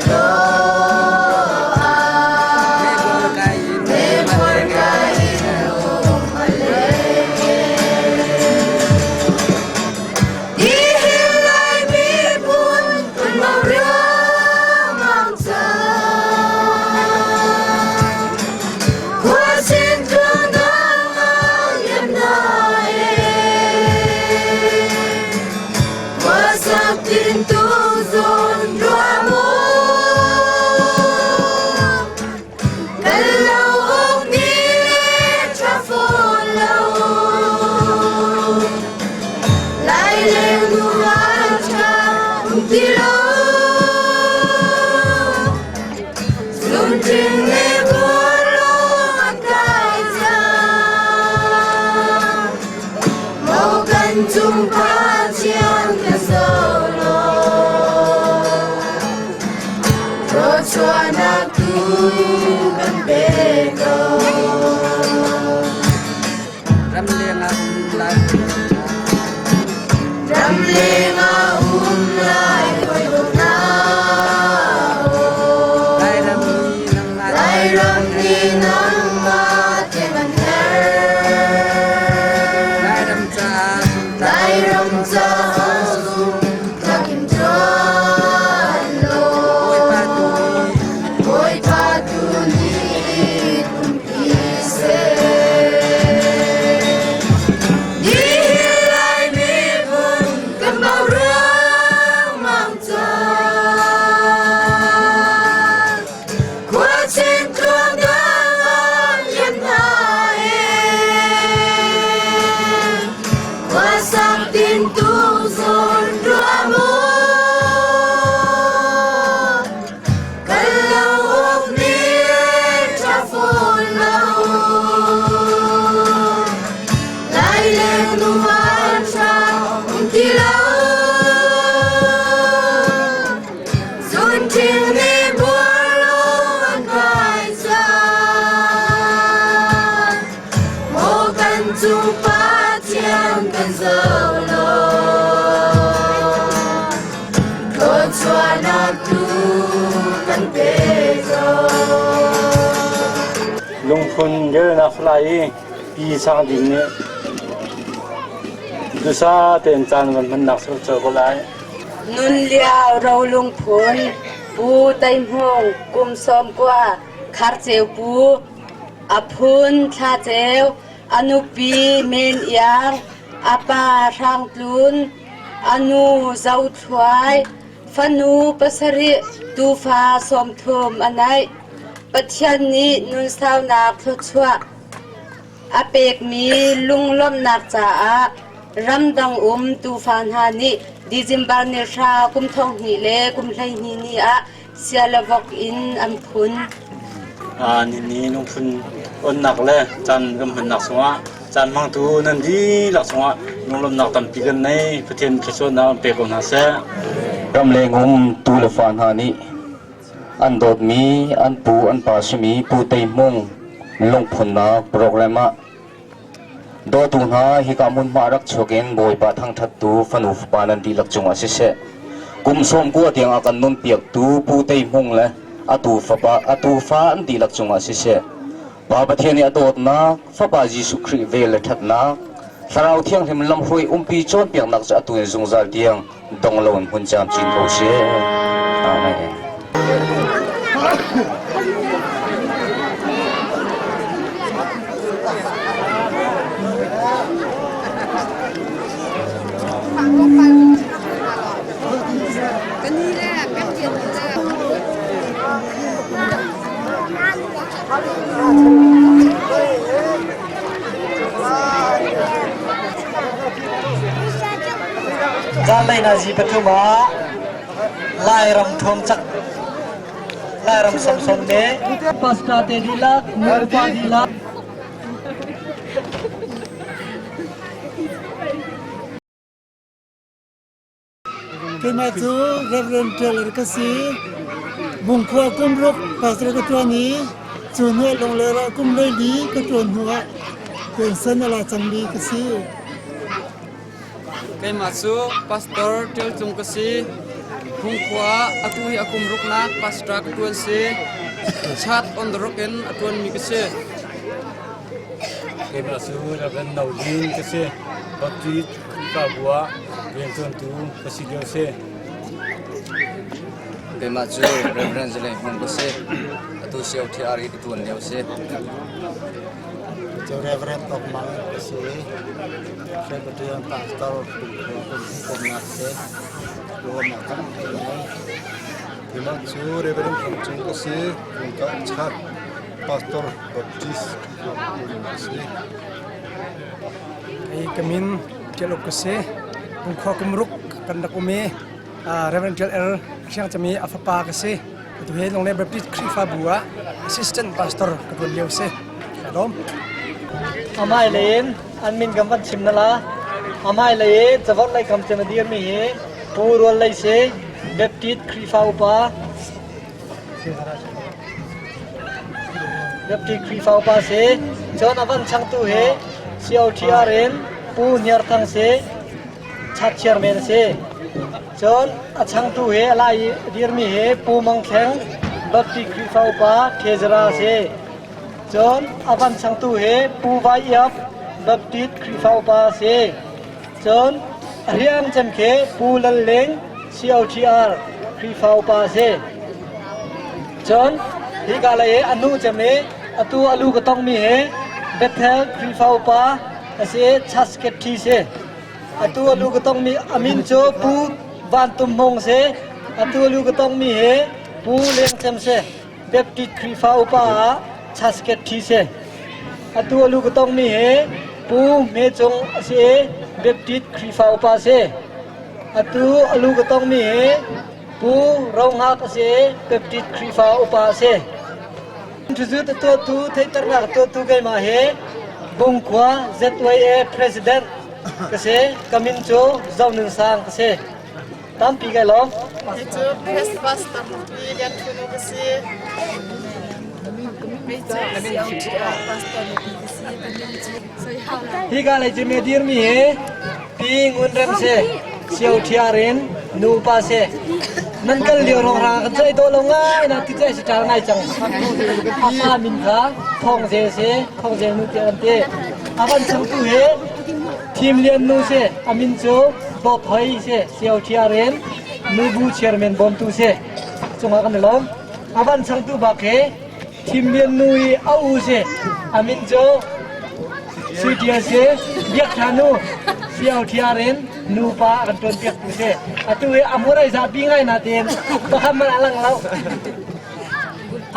Kan lo uk ni le ṭha fawn lo. Lai leng nu van ṭha um ti lo. Zunṭing le buarlo an kai cang. Mo kan cung pa chian ka so lo. Thluachuahnak tu kan pe ko. Ramleng ah um lai. Ramleng ah um lai hawi na. Lairam nih nangmah Lairam nih nangmah tiang an herh. Lairam caah Lairam caah zumtlak in ṭuan law Bawipa tu nih umpi seh. Nihin Lai miphun kan mau riangmang cang. Khuachin tluang dang an liam hna ee. Khuasak tintu zawn rua mu. Kan lo uk ni ṭha fawn lo. Lai leng nu van ṭha um ti lo. Zunṭing nih buarlo an kai cang. Maw kan cung Pathian kan zoh law, thluachuahnak tu kan pe ko. Lungphun relnak salai i Pi Sang Ding nih dusa tein caan van hmannak ser ko lai. Nun liao rolung phun Pu Tei Hmung kum 90 Kharceu Pu A phun Thla Ceu, a nupi Men Iang, a pa Hrang Tlun, A nu Zo Thluai, fanu pasarih, tufa 30 a neih. Pathian nih nunsaunak thluachuah a pekmi lunglawmhnak caah ramdang um tufa hna nih December ni hra kum 2012 ni ah sia le vok in an phun. Nini lungphun onnak le caan kan hmannak chungah caan hmangtu nan dihlak chungah lunglawmhnak tampi kan nei. Pathian thluachuahnak an pe ko hna seh. Ramleng um tu le fa hna nih an dawtmi an pu an pa simi Pu Tei Hmung lungphunnak program ah dawtu hna hika hmunhma rak chuak in Bawipa thangṭhattu fanu fapa nan dihlak cungah siseh kum 90 tiang a kan nunpiaktu Pu Tei Hmung le atu fapa atu fa an dihlak cungah siseh Pa Pathian i a dawtnak Fapa Jesuh Khrih vel le ṭhatnak Thlarau Thianghlim lamhruai umpi cawnpiaknak cu atu in zungzal tiang dong loin hmun camcin ko seh. Amen. Zanlei nazi pathum ah Lairam thuam cak Lairam Samson nih Pastor te dihlak nupa dihlak Keimah cu Reverend Taylor ka si. Bungkhua kum ruk pastor ka ṭuan i cu hnuah Lungler ah kum 14 ka ṭuan hnuah pension a la cangmi ka si. Keimah cu Pastor Ṭial Cung ka si. Bungkhua ah atu hi a kum ruknak pastor ka ṭuan si. Chat on the rock in a ṭuanmi ka si. Keimah cu Reverend No Lin ka si. Baptist Khrihfabu ah rianṭuantu ka si lio si. Keimah cu Reverend Zaleng Hmung ka si. Atu COTR i ka ṭuan lio si. Cu Reverend Tok Mang ka si. Presbyterian Pastor kumnak si. Luamnak tampi ngei. Keimah cu Reverend Thang Cung ka si. Kungka Chat Pastor Baptist Khrihfabu ka si. Hei ka min Ṭial Uk ka si. Bungkhua kum ruk kan rak um i Reverend Ṭial Er Hriang Cami a fapa ka si. Atu hi Lunglei Baptist Khrihfabu ah Assistant Pastor ka ṭuan lio si. Ka lawm. Amai lei in an min kan van chim na la. Amai lei i cavorh lei kam cem a dirmi hi Pu Rual Lei si, Baptist Khrihfa upa Deputy Khrihfa upa si. Cun a van changtu hi COTR in Pu Hniar Thang si, Chat Chairman a si. Cun a changtu hi a lai i a dirmi hi Pu Mang Thleng, Baptist Khrihfa upa Treasurer a si. Cun a van changtu hi Pu Vai Iap, Baptist Khrihfa upa a si. Cun a rian cem khi Pu Lal Ling, COTR Khrihfa upa a si. Cun hika lei i a nu cem i atu a lu ka tongmi hi Bethel Khrihfa upa a si i Chasketthi si. Atu a lu ka tongmi a min cu Pu Van Tum Hmung si. Atu a lu ka tongmi hi Pu Leng Cem si. Baptist Khrihfa upa ah Chasketthi si. Atu a lu ka tongmi hi Pu Hme Cung a si i Baptist Khrihfa upa a si. Atu a lu ka tongmi hi Pu Ro Hngak a si i Baptist Khrihfa upa a si. Thuzut a tuahtu theihternak a tuahtu keimah hi Bungkhua ZYA President ka si. Ka min cu Zo Nun Sang ka si. Tampi kai lawm. Hi cu Press Pastor Pi Lian Thu Nu ka si. Kei cu COTR Pastor Nupi ka si. Ka min cu Soi Hau Lai. Hika lei cu me dirmi hi Pi Ngun Rem si. COTR in nu pa si. Nan kal lio rong rang kan cai dawh lo ngai na ti cai si ṭal ngai cang. A fa min kha Thawng Zel si. Thawng Zel nu tiah kan ti. A van changtu hi Thim Lian nu si. A min cu Dawt Hoi si. COTR in nubu chairman bawmtu si. Cungah kan i lawm. A van changtu bak hi Thim Lian nu i a u si. A min cu Sui Tial si. Biak Tha nu COTR in. Nupa a kan ṭuanpiak tu si. Atu hi a hmur ai zapi ngai nain pakhat hmanh a lang lo.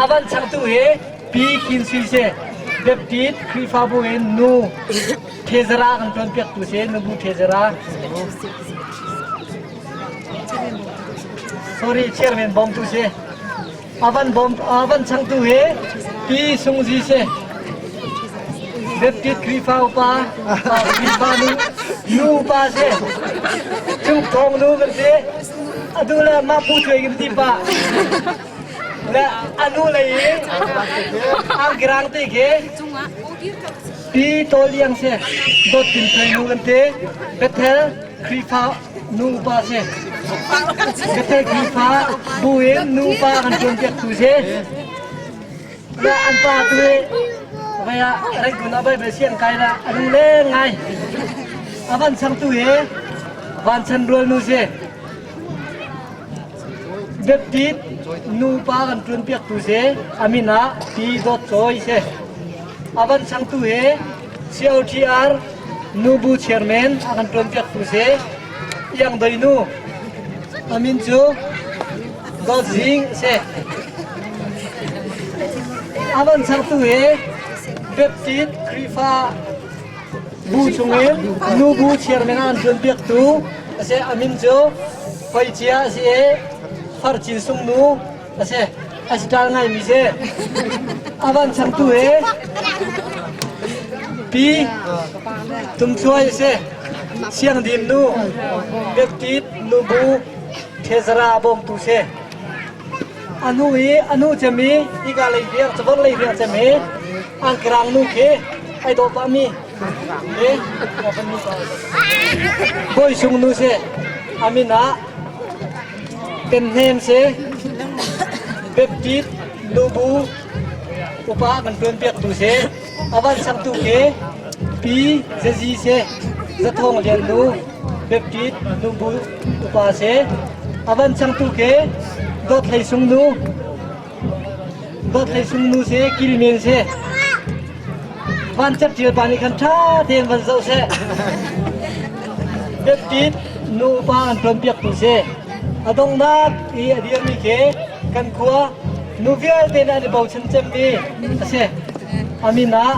A van changtu hi Pi Khin Sui si. Baptist Khrihfabu in nu Thezara kan ṭuanpiak tu si, nubu Thezara. Sorry, chairman bawmtu si. A van bawm a van changtu hi Pi Sung Zi si. Baptist Khrihfa upa Khrihfa nu nu upa si. Cung thong nu kan si. Atu le mah pu thuai kan ti pa. Le anu lei i angkirang te khi Pi To Liang si. Dawt Tin Thuai nu kan ti. Bethel Khrihfa nu upa si. Bethel Khrihfa bu in nu upa kan cawnpiaktu si. Na an pa tu hi vai ah Rangoon ah Bible siang kai la a lung leng ngai. A van changtu hi Vanchan rual nu si. Baptist nupa kan ṭuanpiaktu si. A min ah Pi Dawt Cawi si. A van changtu hi COTR Nubu chairman a kan ṭuanpiaktu si. Iang Doi nu. A min cu Dawt Zing a si. A van changtu hi Baptist Khrihfa bu chungin nubu chairman a kan ṭuanpiaktu a si. A min cu Hoi Cia a si i Far Cin Sung nu a si. A si ṭal ngaimi si. A van changtu hi Pi Tum Thluai a si. Siangdim nu Baptist nubu Thezara bawmtu si. A nu i a nu cem i hika lei riang cavor lei riang cem hi angkerang nu khi ai dawh pah mi he Bawi Sung nu si. A min ah Tenhnem si. Baptist nubu upa kan ṭuanpiaktu si. A van sangtu khi Pi Zazi si. Zathawng Lian nu Baptist nubu upa si. A van changtu khi Dawt Hlei Sung nu Dawt Hlei Sung nu si Kilmen si. Van cat ṭial pa nih khan ṭha tein van zoh seh. Baptist nu upa an ṭuanpiaktu si. A donghnak i a dirmi khi kan khua nu vialte nih an i bochan cemmi a si. A min ah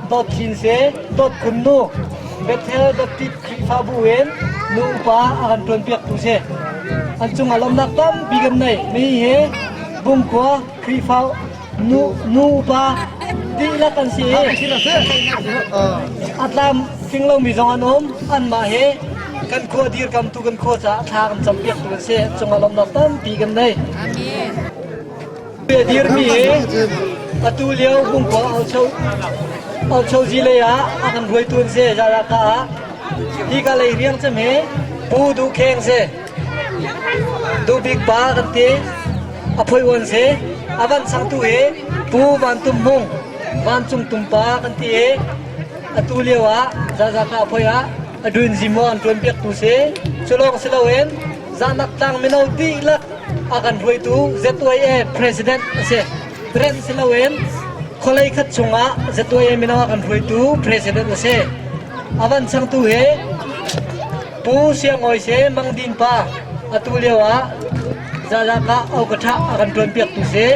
Dawt Chin si, Dawt Khun nu, Bethel Baptist Khrihfabu in nu upa a kan ṭuanpiaktu si. An cungah lawmhnak tampi kan nei. Mi hi Bungkhua Khrihfa nu nu upa dihlak an si i a tlam tling lomi zong an um. Anmah hi kan khua dirkamtu kan khua caah thla kan campiaktu an si. Cungah lawmhnak tampi kan nei. Dirmi hi atu lio Bungkhua Auchozi lei ah a kan hruaitu an si. Zaraka ah hika lei riang cem hi Pu Duh Kheng si. Duh Bik pa kan ti. A phoi uan si. A van sangtu hi Pu Van Tum Hmung, Vancung Tum pa kan ti i atu lio ah Zazaka a phoi ah a duin zimaw an ṭuanpiaktu si. Cu lawng si loin Zahnak tlang mino dihlak a kan hruaitu ZYA President a si. President si loin khualei khat chungah ZYA mino a kan hruaitu President a si. A van changtu hi Pu Siangawi Se Mang Din pa atu lio ah Zalak ah Aukatha a kan ṭuanpiaktu si.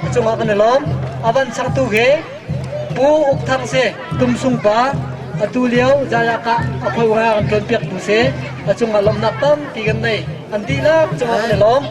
A cungah kan i lawm. A van changtu hi Pu Uk Thang Si Tumsung pa atu lio Zalak ah a phoi a kan ṭuanpiaktu si. A cungah lawmhnak tampi kan nei. An dihlak cungah kan i lawm.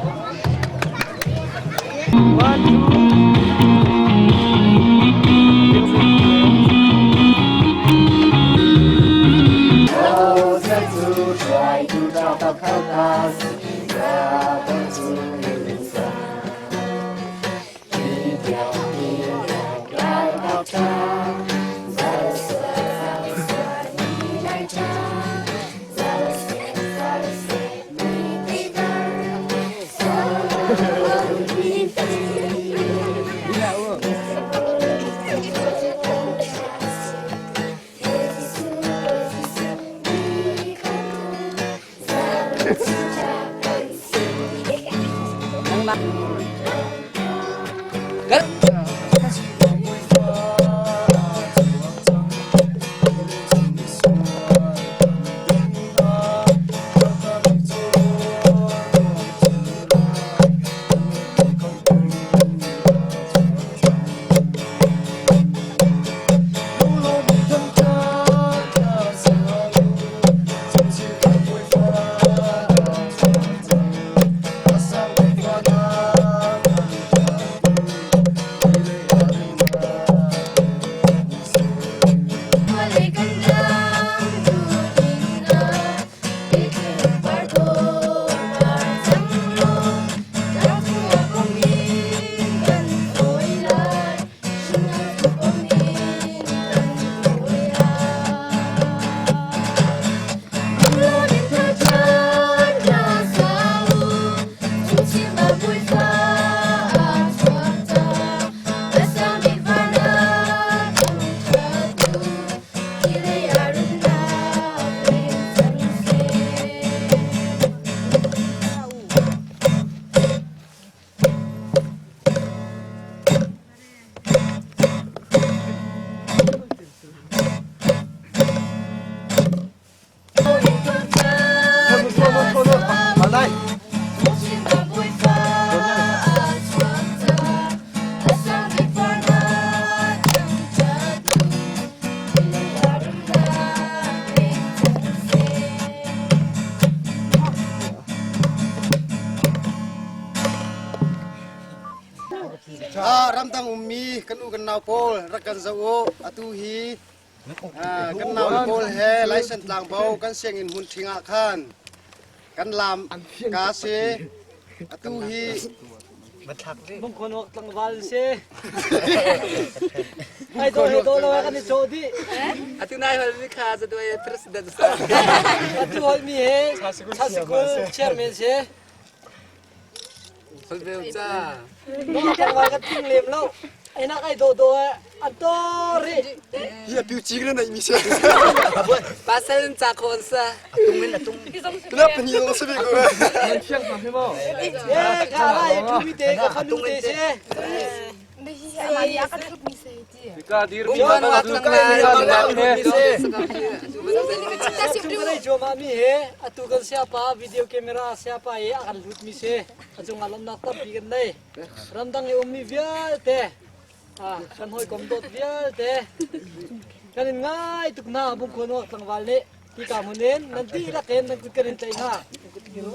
Ramdang ummi kan u kan nau pawl rak kan zoh u. Atu hi kan nau pawl he Laisen tlangbo kan sianginn hmun ṭhing ah khan kan lam ka si. Atu hi Bungkhonok tlangval si. Ai do he do lo kan i chaw dih. Atu nai hol mi kha za duai president sa. Atu hol mi he Chasikul chairman si. Hol beu ca. Nong tlangval kan ting lem lo. Enak ai do do an to ri. Hi a piu ching na nei mi si. Pasal in ca khon sa. Atung in atung. Kenapa ni lo se ko? Fiang ma mo. Eh ka lai thu mi te ka khanu te se. Ka dir mi ba na mi he atu kan siapa video camera siapa he a kan lut mi se a cung ah lawmnak tampi kan nei ramdang i ummi vialte kan hawikom dawt vialte kan in ngai tuk hna bungkhuanu tlangval nih ti ka hmun in nan dihlak in nan kut kan in tlaih hna nan kut kir u.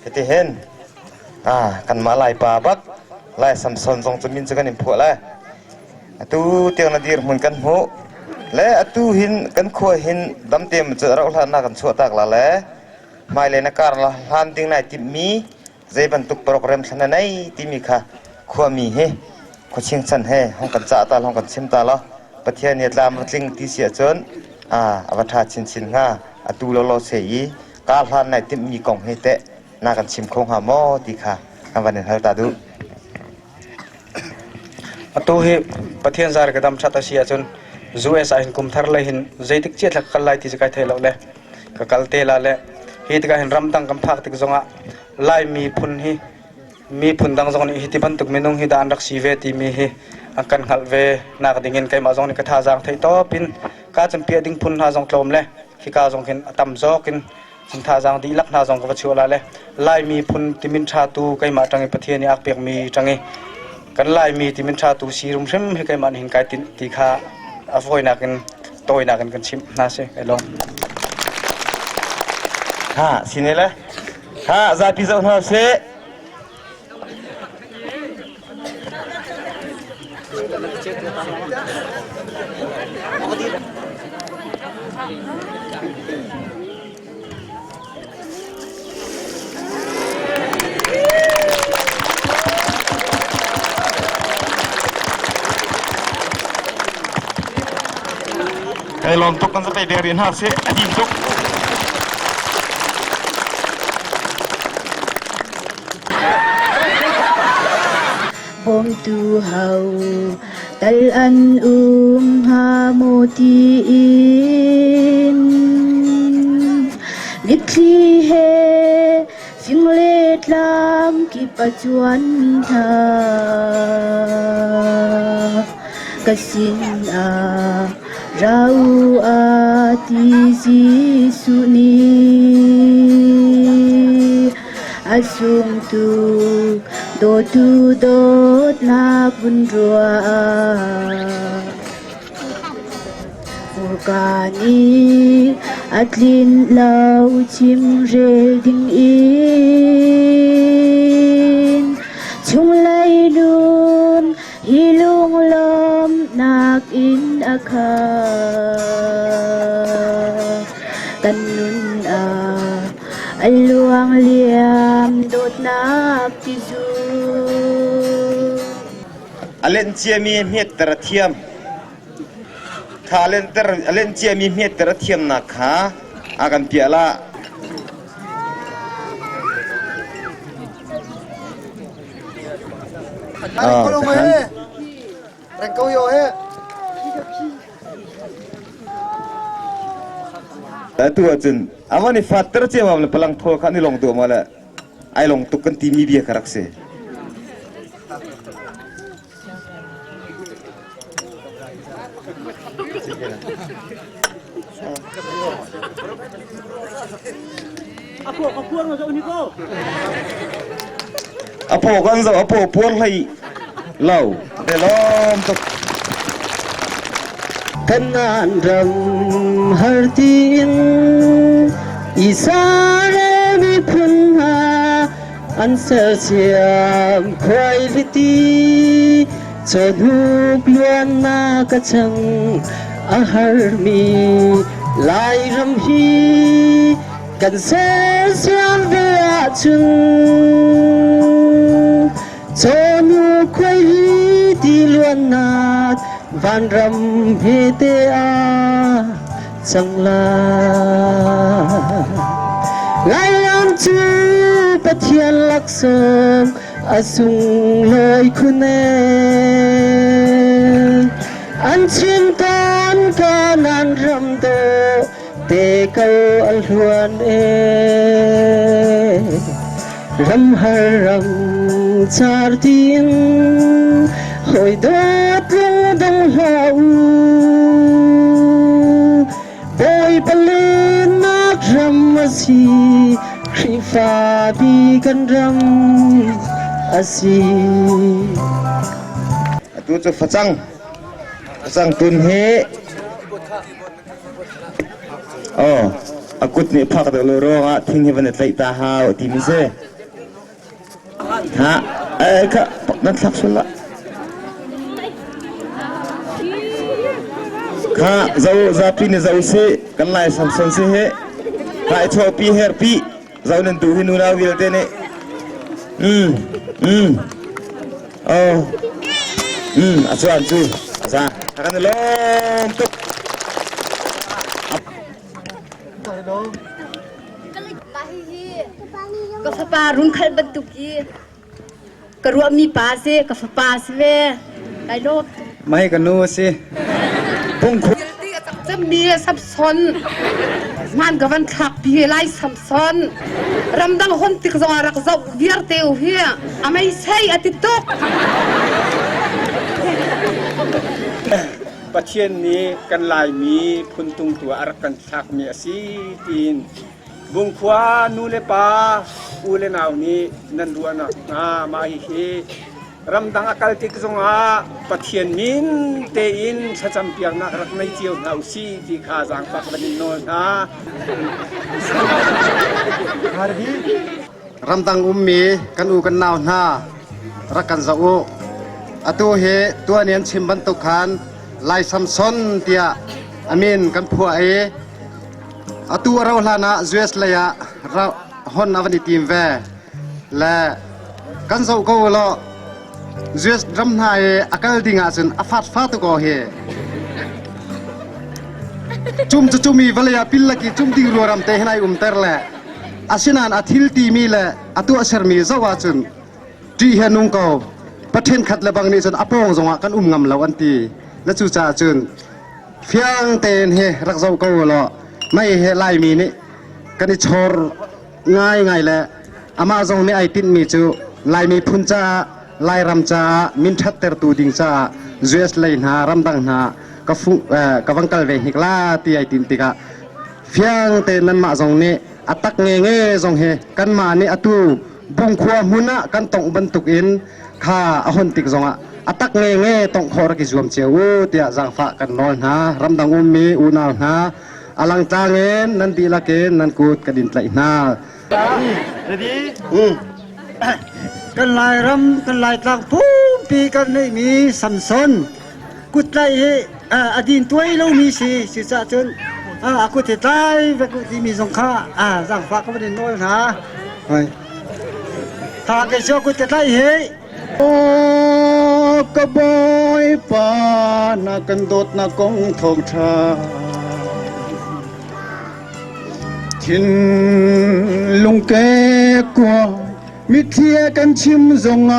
Hitihin kanmah Laipa bak Lai Samson zong cu min cu kan in phuah lai. Atu tiang na dirhmun kan hmuh le atu hin kan khua hin damte cu rauh hlan na kan chuah tak la le hmailei na kar la hlan ding nai timhmi zei bantuk program thlan na nei timi kha khuami hi khuaching chan he hong kan cah ta hong kan chim ta lo Pathian nih tlam tling ti si ahcun a va ṭha chinchin hnga atu lo lo se i ka hlan nai timhmi kong hi teh na kan chim kho hnga maw ti kha kan van in hal ta duh. Atu hi Pathian zar ka dam ṭhat a si ahcun US ah hin kum thar lei hin zeitik cia thlak kal lai ti cu kai thei lo le ka kal te la le hi tikah hin ramdang kan phak tik zongah Lai miphun hi miphun dang zong nih hi ti bantuk minung hi dah an rak si ve timi hi an kan hngalh ve nak dingin keimah zong nih ka thazaang theih tawp in ka cun piah ding phun hna zong tlawm le khika zong khin a tam zawk in cun thazaang dihlak hna zong ka va chuah la le Lai miphun timin ṭha tu keimah ṭang i Pathian nih a pekmi ṭang i kan Laimi timin ṭha tu si rum hrim hi keimah nih hin kai tinh ti kha a fawinak in tawinak in kan chimh hna si kai lawm. Ha sine le ha zapi zoh hna sih. Kai lawm tuk kan zapei bek rih hna sih a din tuk. Bawmtu hau tal an um hnga maw tiin mitthli he fing le tlang kip a cuan hna. Ka sinah Ra u a ti Jesuh nih. A sungtu dawtu dawtnak vun ruah. Hmurka nih a tlin lo chimrel ding in chunglei lun hi lunglawmhnak in a khat. Kan nun ah a luang liam dawtnak tizu. A lenh ciami hmetter a thiam. Kha a lenh ciami hmetter a thiamnak kha a kan piah la. Atu ahcun aman i fatter ciamam le palang thawl kha ni long duah ma le ai long tuk kan timi bia ka rak si. A paw kan zoh a paw puar hlei lo delawm tuk. Kanaan ram har tiin Israel miphun hna An sersiam khuailiti cawhnuk luannak a chang a harmi Lairam hi kan sersiam ve ahcun cawhnuk khuailiti luannak vanram hmete ah cang lai. Lairam cu Pathian laksawng a sunglawi khun ee. An chim tawn kanan ram dawh te ko a hluan ee. Ram har ram car tiin hawi dawt lungdong hlah u. Bawipa lennak ram a si, Khrihfa bi kan ram a si. Atu cu facang facang tun hi Oh, a kut nih phak deuh lo ruangah thing hi van i tlaih ta hau ti mi si. Ha, eh kha nan thlak sul la. Kha zo zapi ni zo si kan lai Samson si he. Kai cho pi her pi zo nan tu hi nu nau vialte nih. Oh. A chuan cu. Za. Kan i lawm tuk. Ka fapa rungkhalh bantuk i ka ruahmi pa si ka fapa si ve. Kai lawm. Mai ka nu a si. Cemmi Samson hmaan ka van thlak pi lai Samson ramdang hon tik zong ah rak zoh viar te u hi a meisei a ti tuk. Pathian nih kan Laimi phuntungtu ah a rak kan thlakmi a si tiin Bungkhua nu le pa u le nau nih nan ruahnak hnga mah hihi Ramdang a kal tik zongah Pathian min tein thlacam piaknak rak nei cio hna usih ti kha zaangfak van in nawl hna. Ramdang ummi kan u kan nau hna rak kan zoh u. Atu hi tuan i an chim bantuk khan Lai Samson tiah a min kan phuah i atu a rauh hlan ah US lei ah hon a van i tim ve. Le kan zoh ko law US ram hna i a kal ding ahcun a fat fa tuk aw hi. Cum cu cumi vawlei ah pil laki cum ding ruaram te hin ai umter le asinain a thil timi le a tuahsermi zoh ahcun ṭih he nung ko. Pathen khat le bang nih cun a pawng zongah kan um ngam lo an ti. Na cucaah cun fiang tein hi rak zoh ko law mei he Laimi nih kan i chawr ngaingai le amah zong nih ai tinhmi cu Lai miphun caah Lairam caah min ṭhattertu ding caah US lei hna ramdang hna Ka fung ka vang kal ve hnik la ti ai tim tikah fiang te nanmah zong nih a tak nge nge zong hi kanmah nih atu Bungkhua hmun ah kan tongh bantuk in kha a hon tik zongah a tak nge nge tongh khawh rak i zuam cio u tiah zaangfah kan nawl hna. Ramdang ummi unau hna a langtlang in nan dihlak in nan kut kan in tlaih hna. Ready? Kan Lairam, kan Laitlang pumpi kan neihmi Samson kuttlaih hi a din tuai lomi si. Cucaah cun a kut hi tlai vek u timi zong kha zaangfah ka van in nawl hna. Tha kei cu a kut ka tlaih hi. Aw ka Bawipa, na kan dawtnak kong thawngṭha. Thinlung kekua mitthli he kan chim zongah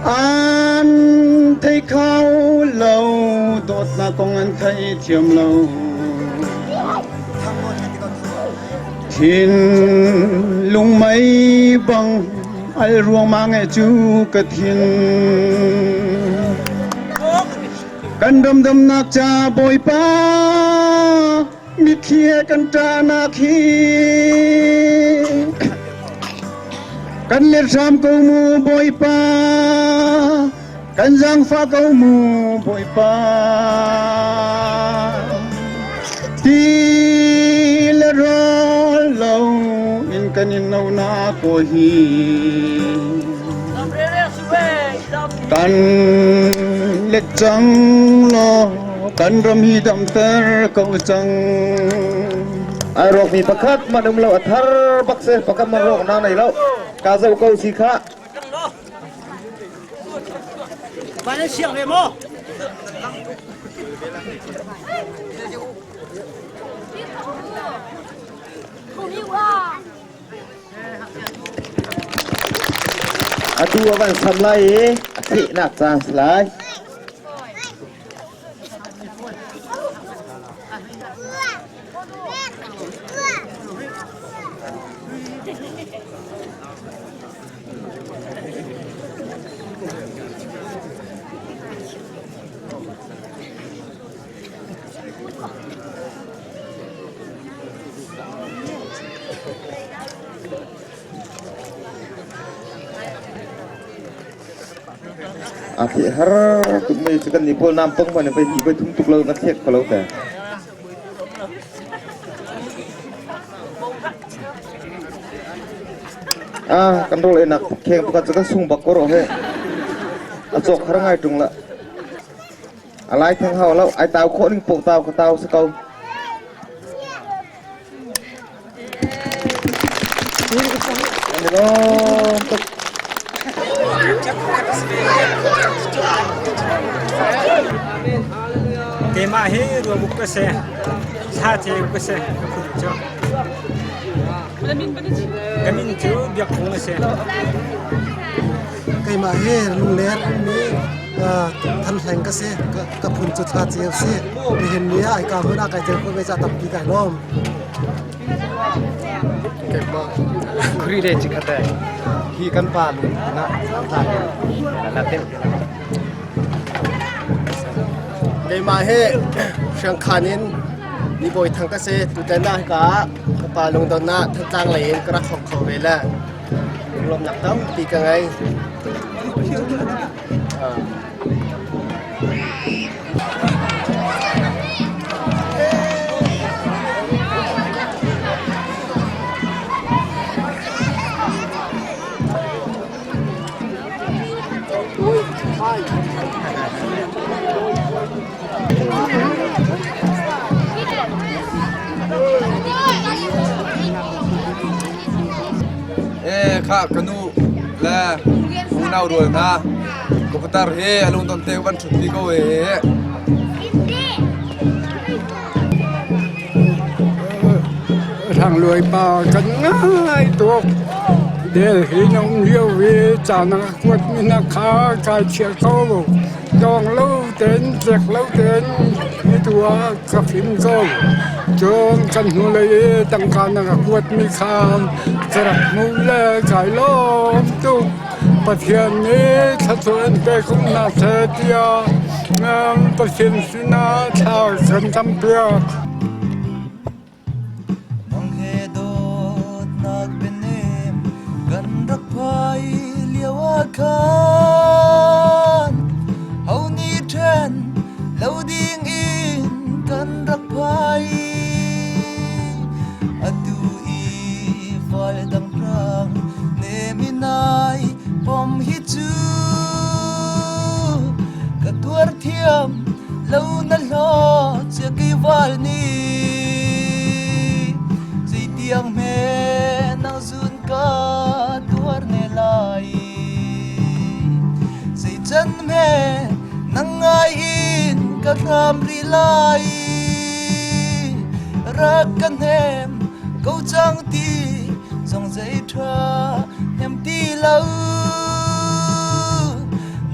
an thei kho lo, dawtnak kong an theithiam lo. Thinlung mei bang al ruangmang e cu ka thin. Kan ramdamnak ca Bawipa mitthli he kan ṭahnak hi kan let hram ko mu Bawipa, kan zaangfah ko mu Bawipa. Ti le rawl lo in kan in no na ko hi. Kan let cang law kan ram hi damter ko cang. Ai rawk mi pakhat man um lo, a thar bak se, pakhat man rawk na nei lo, ka zo ko si kha. Van siang ve mo. Atu a van sam lai i a thehnak caan si lai. A theh har tuk mei cu kan nih pawl nam tong man voi hnih voi thum tuk lo na thlek ko lo te. Ah, kan rawl enak kheng pakhat cu kan sung bak ko ro he. A cawk har ngai tung la. A lai theng hau lo, ai tau khawh ning poh tau ka tau si ko. An i lawm tuk. Keimah hi ruamuk ka si. Thla ceu ka si. Ka phun cu. Ka min cu Biak Hung a si. Keimah hi Lungler ummi Than Hleng ka si. Ka phun cu Thla Ceu si. Nihin ni ah ka hmun ah kai tel khawh ve ca tampi kai lawm. Kuri le chikhate hi kan pa lung na tla na tel. Keimah hi Hriangkhan in Nibawi Thang ka si. Tutan ah hika ka pa lungdon ah Thantlang lei in ka rak hawk kho ve le lunglawmhnak tampi ka ngei. Eh kha ka nu le unau rual hna, ka putar hi a lungdon te van ṭhut pi ko e. Thang Luai pa kan ngai tuk. Del hi na um lio i ca na ka kuat mi na kha kai chiah ko. Dawng lo tein, tlek lo tein ni tu ah ka fim ko. Cun kan hnulei i tangka na ka kuat mi kha ka rak hmuh le kai lawm tuk. Pathian nih thluachuah in pe ko hna seh tiah Pathian sinah thla kan campiak. Nang he dawtnak bianem kan rak phai lio ah khan ho nih ṭhen lo ding in kan rak phai atu i fal dang hrang nem in ai pom hi cu ka tuar thiam lo na hlaw cia ki val ni zeitiang hme nang zun ka tuar ne lai zei can hme nang ngai in ka hram ri lai rak ka hnem ko cang ti zong zei tha hnem ti lo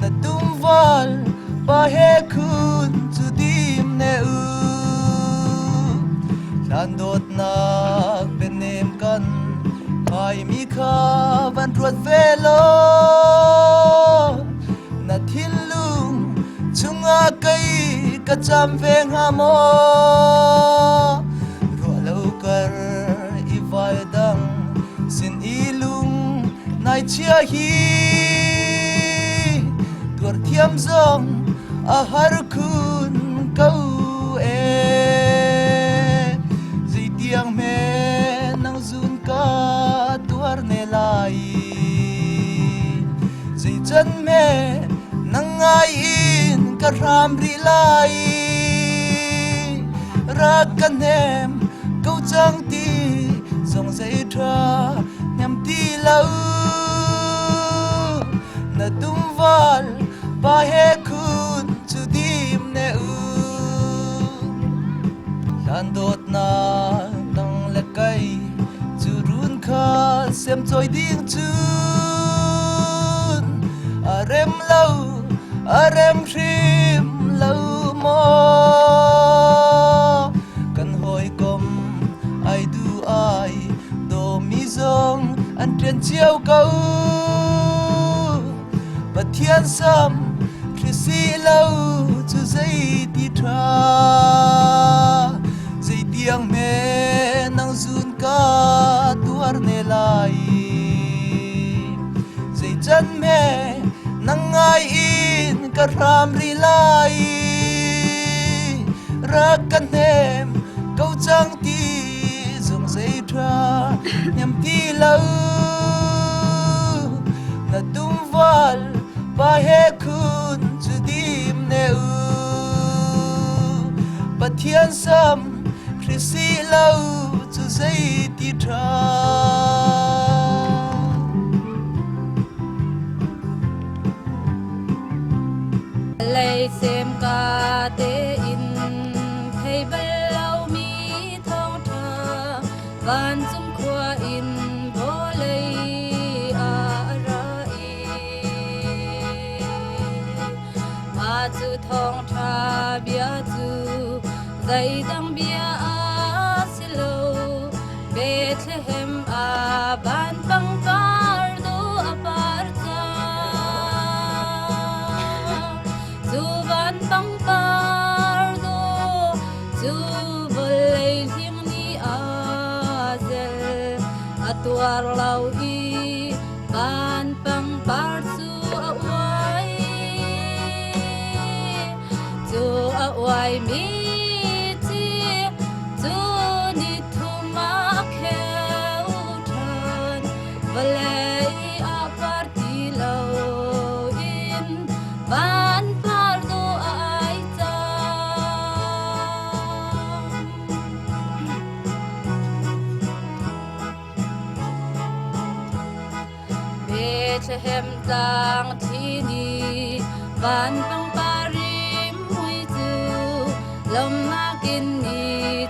na tum val pa he khun cu dim ne u hlan dawtnak bianem kan phai mi kha van ruat ve law na thinlung chungah kei ka cam ve hnga maw ruah lo kar i vai dang sin i lung nai chia hi tuar thiam zong a har khun ko e zeitiang hme nang zun ka tuar ne lai zei can me nang ngai in ka hram ri lai rak ka hnem ko cang ti zong zei tha hnem ti lo na tumval pa he khun cu dim ne u hlan dawtnak dang le kai cu run kha sem choi ding cun a rem lo a rem hrim lo maw kan hawikom ai du ai dawmi zong an ṭian cio ko Pathian sam si lo cu zeiti ṭha zeitiang hme nang zun ka tuar ne lai zei can hme nang ngai in ka hram ri lai rak ka hnem ko cang ti zong zei ṭha hnem ti lo na tumval pa he khun cu dim ne u Pathian sam hrisi lo cu zei ti ṭha Lei sem ka te in thei bal lomi thawngṭha vancung khua in vawlei ah a ra i mah cu thawngṭha bia cu zeidang bia a si lo Bethlehem ah van pangpar du a par cang cu van pangpar du cu vawlei hling nih a zel a tuar lo i van pangpar cu a uai cu a uaimi ci cu ni thum ah kheu ṭhan vawlei ah par ti loin van par du ai cang. Bethlehem tlang thi ni van pangpar rim mui cu lawmnak in ni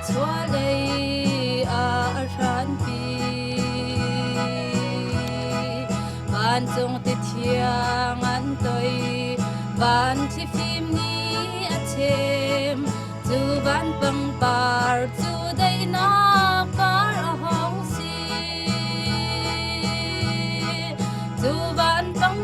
chuahlei ah a hranpi. Vancung ti thiang an toi, van thlifim nih a chem, cu van pangpar cu daihnak par a hong si. Cu van pangpar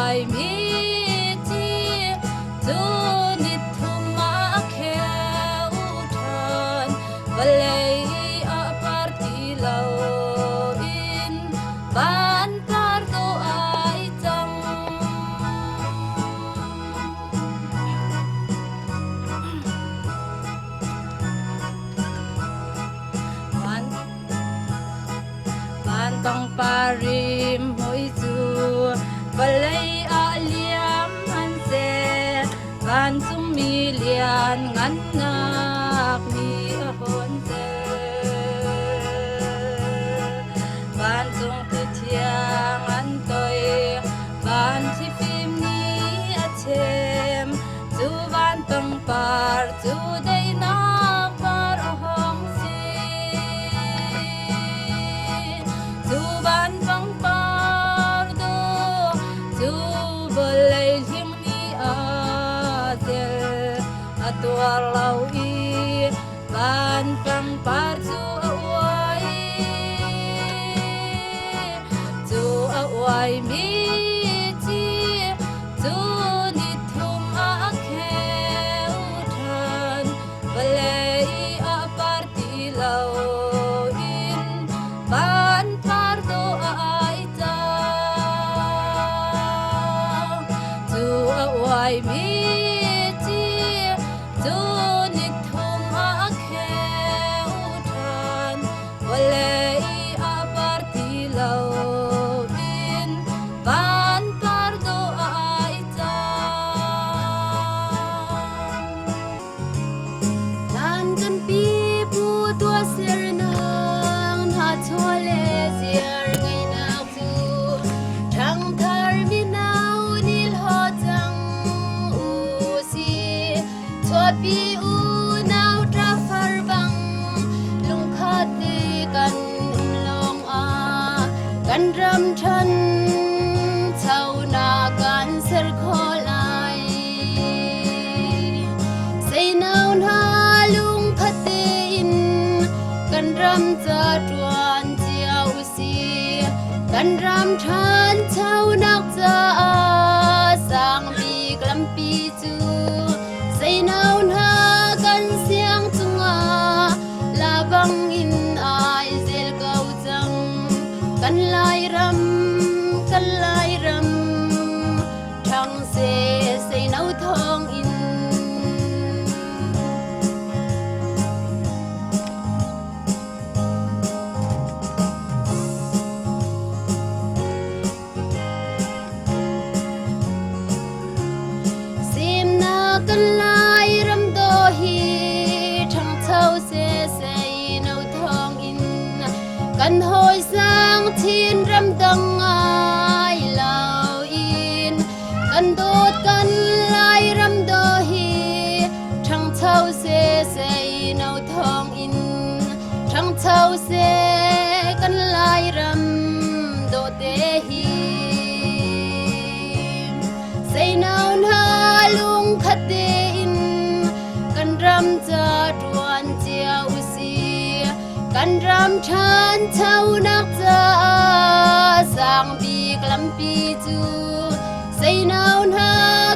uaimi ci cu ni thum ah a kheu ṭhan. Vawlei a par ti loin van par dawh ai cang. Van pangpar rim hoi cu vawlei ah liam an seh. Vancungmi lian ngannak mi a hawn tel. Vancung ti thiang an toi, van thlifim nih a chem. Cu van pangpar cu daihnak par a hong si. Cu van pangpar dawh cu vawlei hling nih a zel. A tuar lo i van pangpar cu a uai. Cu a uaimi ci cu ni thum ah a kheu ṭhan. Vawlei a par ti loin van par dawh ai cang. Cu a uaimi ci cu ni thum ah a kheu ṭhan. Vawlei a par ti loin van par dawh ai cang. Hlan kan pipu tuahsernak hna chaw le ziar ngeihnak cu ṭhangthar mino nih hlaw cang u sih. Chuahpi unau ṭafar bang lungkhat te kan um lawngah kan ram ṭhan chonak kan ser khawh lai. Seino hna lungkhat tein kan ram ca ṭuan cio usih. Kan ram ṭhanchonak caah sang bik lampi cu seino hna kan siang cungah la bangin ai zel ko cang. Kan Lairam, kan Lairam, ṭhang seh seino thawngin. Semnak kan Lairam daw hi ṭhangcho seh seino thawngin kan hawi sang chin ramdang ai lo in kan dawt kan Lairam daw hi ṭhangcho seh seino thawngin ṭhangcho seh kan Lairam dawte hi. Seino hna lungkhat tein kan ram ca ṭuan cio usih. Kan ram ṭhanchonak caah sang bik lampi cu seino hna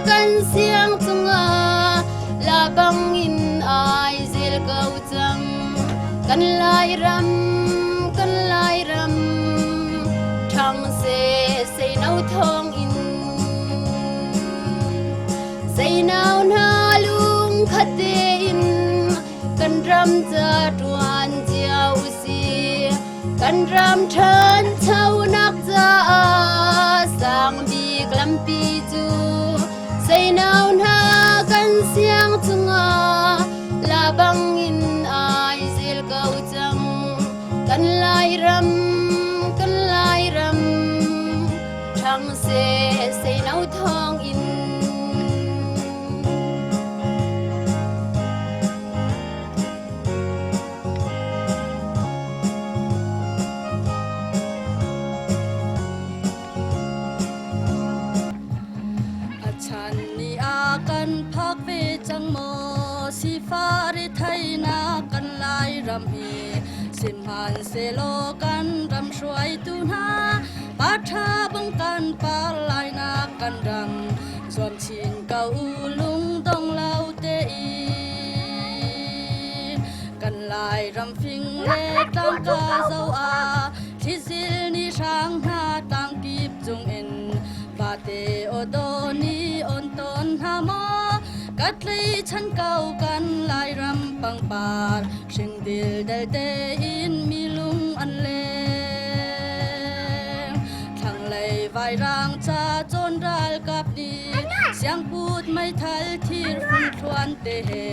kan siang cungah la bangin ai zel ko cang. Kan Lairam, kan Lairam, ṭhang seh seino thawngin. Seino hna lungkhat tein kan ram ca ṭuan cio usih. Kan ram ṭhanchonak caah sang bik lampi cu seino hna kan siang cungah la bangin ai zel ko cang. Kan Lairam, kan Lairam, ṭhang seh seino thawngin. A chan ni a kan phak ve cang maw sifah retheihnak kan Lairam hi sihmanhsehlaw kan ram hruaitu hna pa ṭha bang kan par lainak. kan ram zuam chin ko u lungdong lo tein. Kan Lairam fing le tlang ka zoh ah thlizil ni hrang hna tlang kip cungin vate awdaw nih on tawn hna maw ka tleichan ko kan Lairam pangpar hring dildel tein mi lung an leng. Thlanglei vairang ca cawn ralkap nih siangput meithal thir fungthluan te he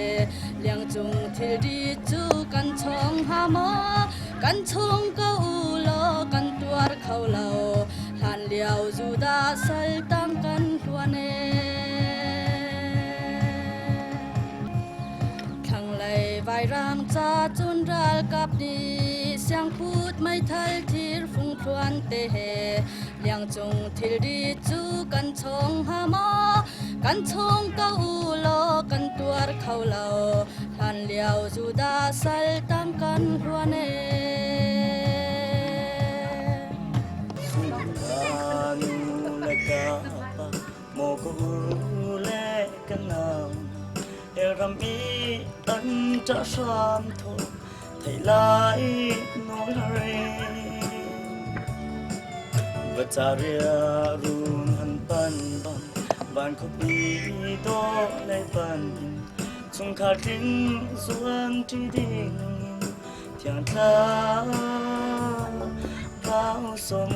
liangcung thilri cu kan chong hnga maw kan chung ko u law kan tuar kho lo hlan lio Judah sal tang kan hluan e. Thlanglei vairang ca cun ralkap nih siangput meithal thir fungthluan te he liangcung thilri cu kan chong hnga maw kan chung ko u law kan tuar kho lo hlan lio Judah sal tang kan hluan e. Maw ka u le ka nau ram i an ṭah hram thaw theih lai nawl hare vacaria run han pan bang van khuapi dawh lei pan in chungkhar tling zuan ṭi ding in thiang thlarau sung.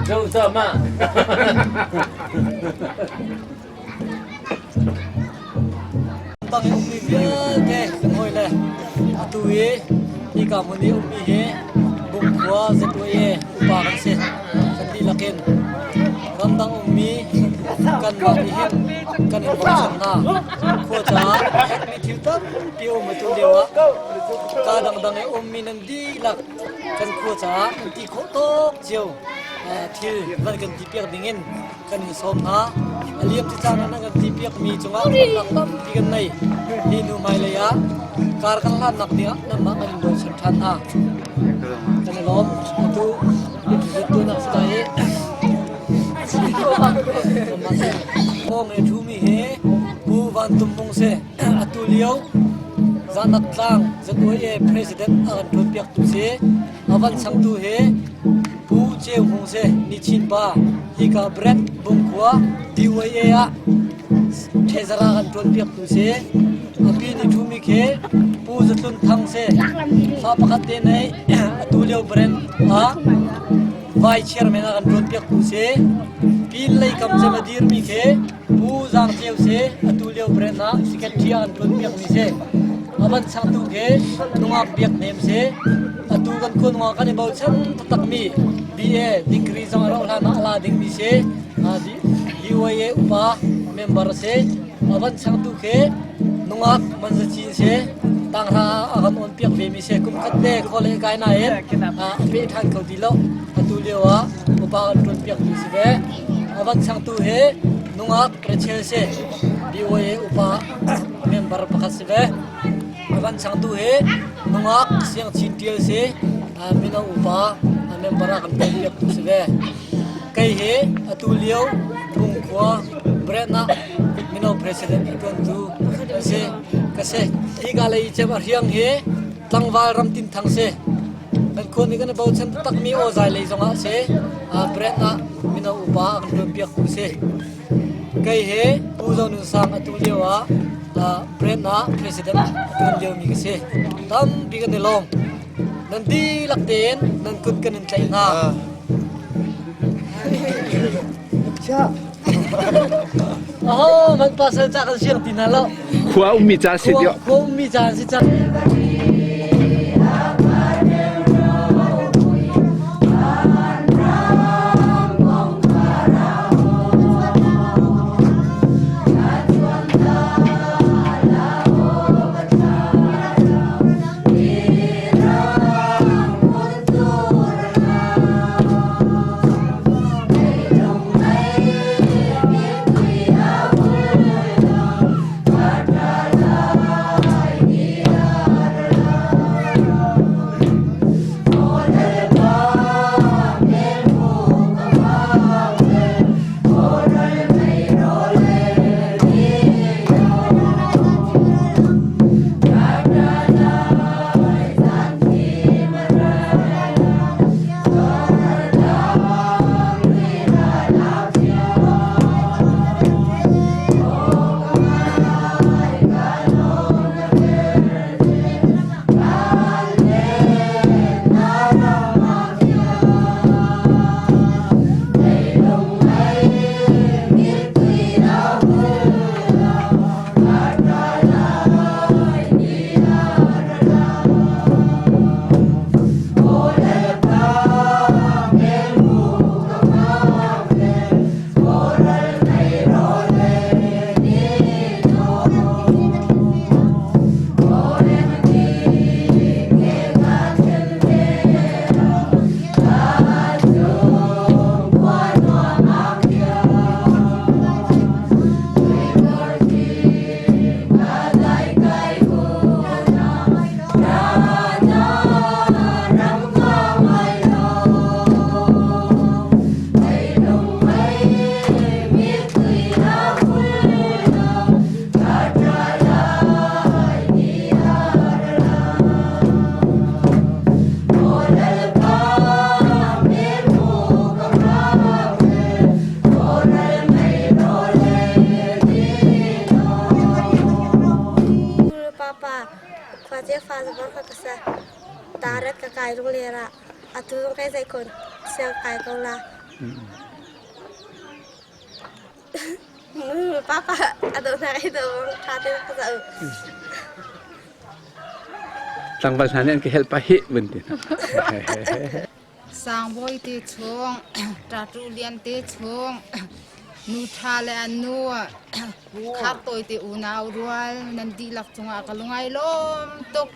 Rau za ma. Tang i ummi vialte kan hawi le atu i hika hmun i ummi hi Bungkhua ZUA upa kan si. Kan dihlak in ramdang ummi kanmah nih hin kan in bochan hna. Khua caah herhmi thil tampi a um atu lio ah kaa dangdang i ummi nan dihlak kan khua caah nan ti khawh tawk cio thil van kan ti piak dingin kan in sawm hna. A liam ci caan ah nan kan ti piakmi cungah lawmhnak tampi kan nei. Hi hnu hmailei ah kar kan hlannak dingah nanmah kan in bochan ṭhan hna. Kan i lawm. Atu introduce si lai i Thawng e ṭhumi hi Pu Van Tum Mung si. Atu lio Zanak Tlang ZOA President a kan ṭuanpiaktu si. A van changtu hi Pu Ceu Hmung si, Nichin pa. Hika Brett Bungkhua DYA ah Treasurer kan ṭuanpiaktu si. A pi nih ṭhumi khi Pu Zatlun Thang si. Fa pakhat te nei atu lio brand ah Vice Chairman a kan ṭuanpiaktu si. Pin lei kam cem a dirmi khi Pu Zang Ceu si. Atu lio brand ah Secretary a kan ṭuanpiakmi si. A van changtu khi Nungak Biak Hnem si. Atu kan khua nungak kan i bochan taktakmi BA degree zong a rauh hlan ah a la dingmi si. DYA upa member a si. A van changtu khi nungak manzacin si. Tanghra a kan on piak ve mi si. Kum khat te khawle kai nain a pe ṭhan kho ti lo. Atu lio ah upa kan ṭuan piak tu si ve. A van changtu hi nungak Rachel si. DYA upa member pakhat si ve. A van changtu hi nungak Siang Chin Ṭial si. Mino upa member ah kan ṭuan piak tu si ve. Kei hi atu lio Bungkhua Brand ah mino president a ṭuantu ka si. Ka si. Hika lei i cem a hriang hi tlangval Ramtin Thang si. Kan khua nih kan i bochan taktakmi awzai lei zongah a si. Brand ah mino upa a kan ṭuanpiaktu si. Kei hi Pu Zo Nun Sang atu lio ah brand ah president a ṭuan liomi ka si. Tampi kan i lawm. Nan dihlak tein nan kut kan in tlaih hna. Aho man pasal ca kan siang ti hna lo. Khua ummi ca si dio. Khua ummi ca si ca. Pa cia fa zabor ka ka sa. Taret ka kai rung lera. Atu zong kai zai kon siang kai ko la. Papa a do na i do tha te ka za. Tlangval hna nih an ka helh pah hi vun ti. Sangbawi te chung, Ṭatu Lian te chung, nu ṭha le an nu, Khartawi te unau rual nan dihlak cungah ka lungai lawm tuk.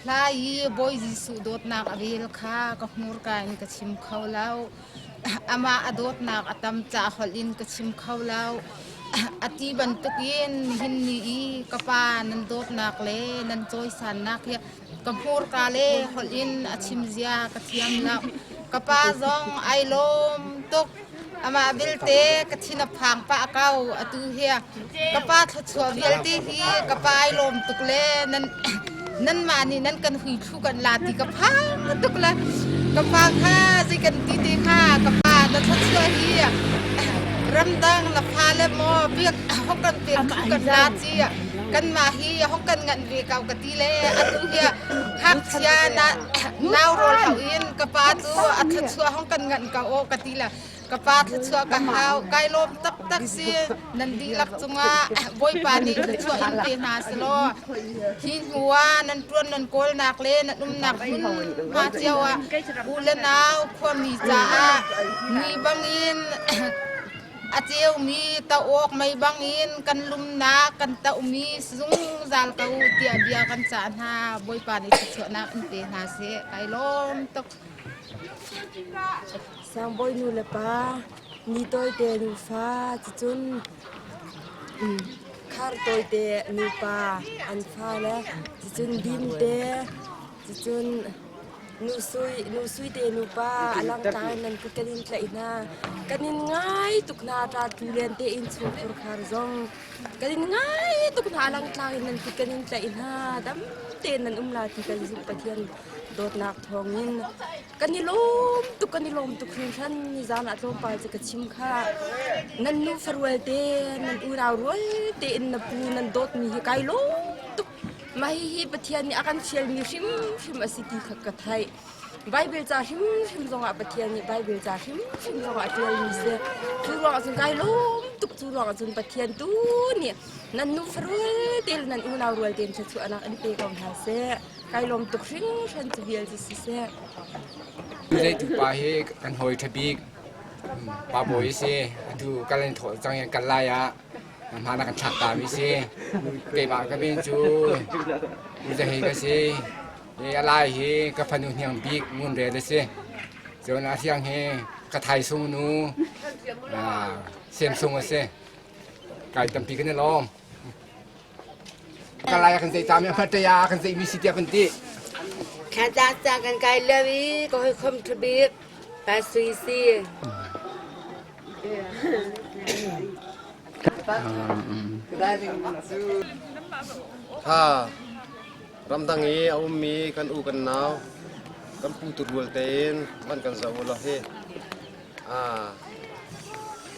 Hla i Bawi Jesuh dawtnak a vel kha ka hmurka in ka chim kho lo. Amah a dawtnak a tam ca holh in ka chim kho lo. A ti bantukin nihin ni i ka pa nan dawtnak le nan cawisannak hi ka hmurka le holh in a chim zia ka thiam lo. Ka pa zong ai lawm tuk. Amah belte ka thin a phang pah ko atu hi. Ka pa thluachuah vialte hi ka pa ai lawm tuk le nan nanmah nih nan kan hui thlu kan la ti ka phang tuk le ka pa kha zei kan ti te kha ka pa na thluachuah hi ramdang na fa le maw biak hong kan pek thlu kan la ci kanmah hi hong kan nganh ve ko ka ti le atu hi ngakchia na nau rawl hau in ka pa cu a thluachuah hong kan nganh ko aw ka ti le ka pa thluachuah ka hau kai lawm taktak si nan dihlak cungah Bawipa nih thluachuah in pe hna selaw hi hnu ah nan ṭuan nan kawlnak le nan umnak hmun hma cio ah u le nau khuami caah ni bangin A ceumi toh-awk mei bangin kan lumnak kan tohmi zungzal ko u tiah bia kan cah hna. Bawipa nih thluachuahnak in pe hna seh. Kai lawm tuk. Sangbawi nu le pa, ni tawite nufa, cucun khar tawite nupa an fale, cucun dimte, cucun Nu Sui te nupa a langtlang in nan kut kan in tlaih hna. Kan in ngai tuk hna ṭa tu len te in chungkhur khar zong. Kan in ngai tuk hna a langtlang in nan kut kan in tlaih hna. Dam tein nan um la ti kan zumh Pathian dawtnak thawngin. Kan i lawm tuk kan i lawm tuk hringhran nizan ah tlawmpal cu ka chim kha. Nan nu farual te nan unau rual tein na pu nan dawtmi hi kai lawm tuk. Mah hihi Pathian nih a kan fialmi hrimhrim a si ti kha ka theih. Baibal ca hrimhrim zongah Pathian nih Baibal ca hrimhrim zongah a ṭialmi si. Cu ruangah cun kai lawm tuk. Cu ruangah cun Pathian tu nih nan nu farual te le nan unau rual tein thluachuahnak in pe ko hna seh. Kai lawm tuk hringhran cu vial cu siseh. Zeitu pa hi kan hawi ṭha bik pa bawi a si. Atu kal in thawh cang in kal lai ah Hmaan a kan thlak tami si. Keimah ka min cu Uzahei ka si. Hi a lai hi ka fanu hniang bik Ngun Rel a si. Cun a hriang hi ka thaisung nu Semsung a si. Kai tampi kan i lawm. Ka lai a kan zeih tami a hmat a kan zeihmi si tiah kan ti. Kha ca kan kai lio i ka hawikom ṭhabik pa Sui si. Kha ramdang i a ummi kan u kan nau kan pu turual tein van kan zoh u law hi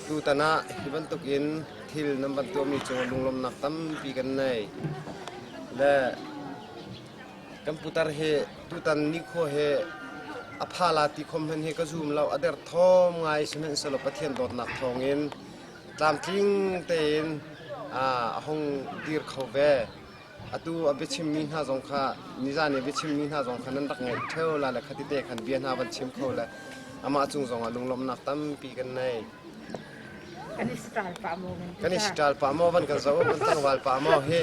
tutan ah hi bantuk in thil nan van tuahmi cung lunglawmnak tampi kan nei le Kan putar hi tutan nikhua hi a pha la ti khom hen hi ka zum lo a derthawm ngai sihmanhsehlaw Pathian dawtnak thawngin tlamtling tein a hung dir kho ve. Atu a biachimmi hna zong kha nizan i biachimmi hna zong kha nan rak ngaih ṭheo la le khati te khan bia hna van chim kho le amah cung zong ah lunglawmhnak tampi kan nei. Kan i stal pah maw? Kan i stal pah maw van kan zoh kan tlangval pah maw hi.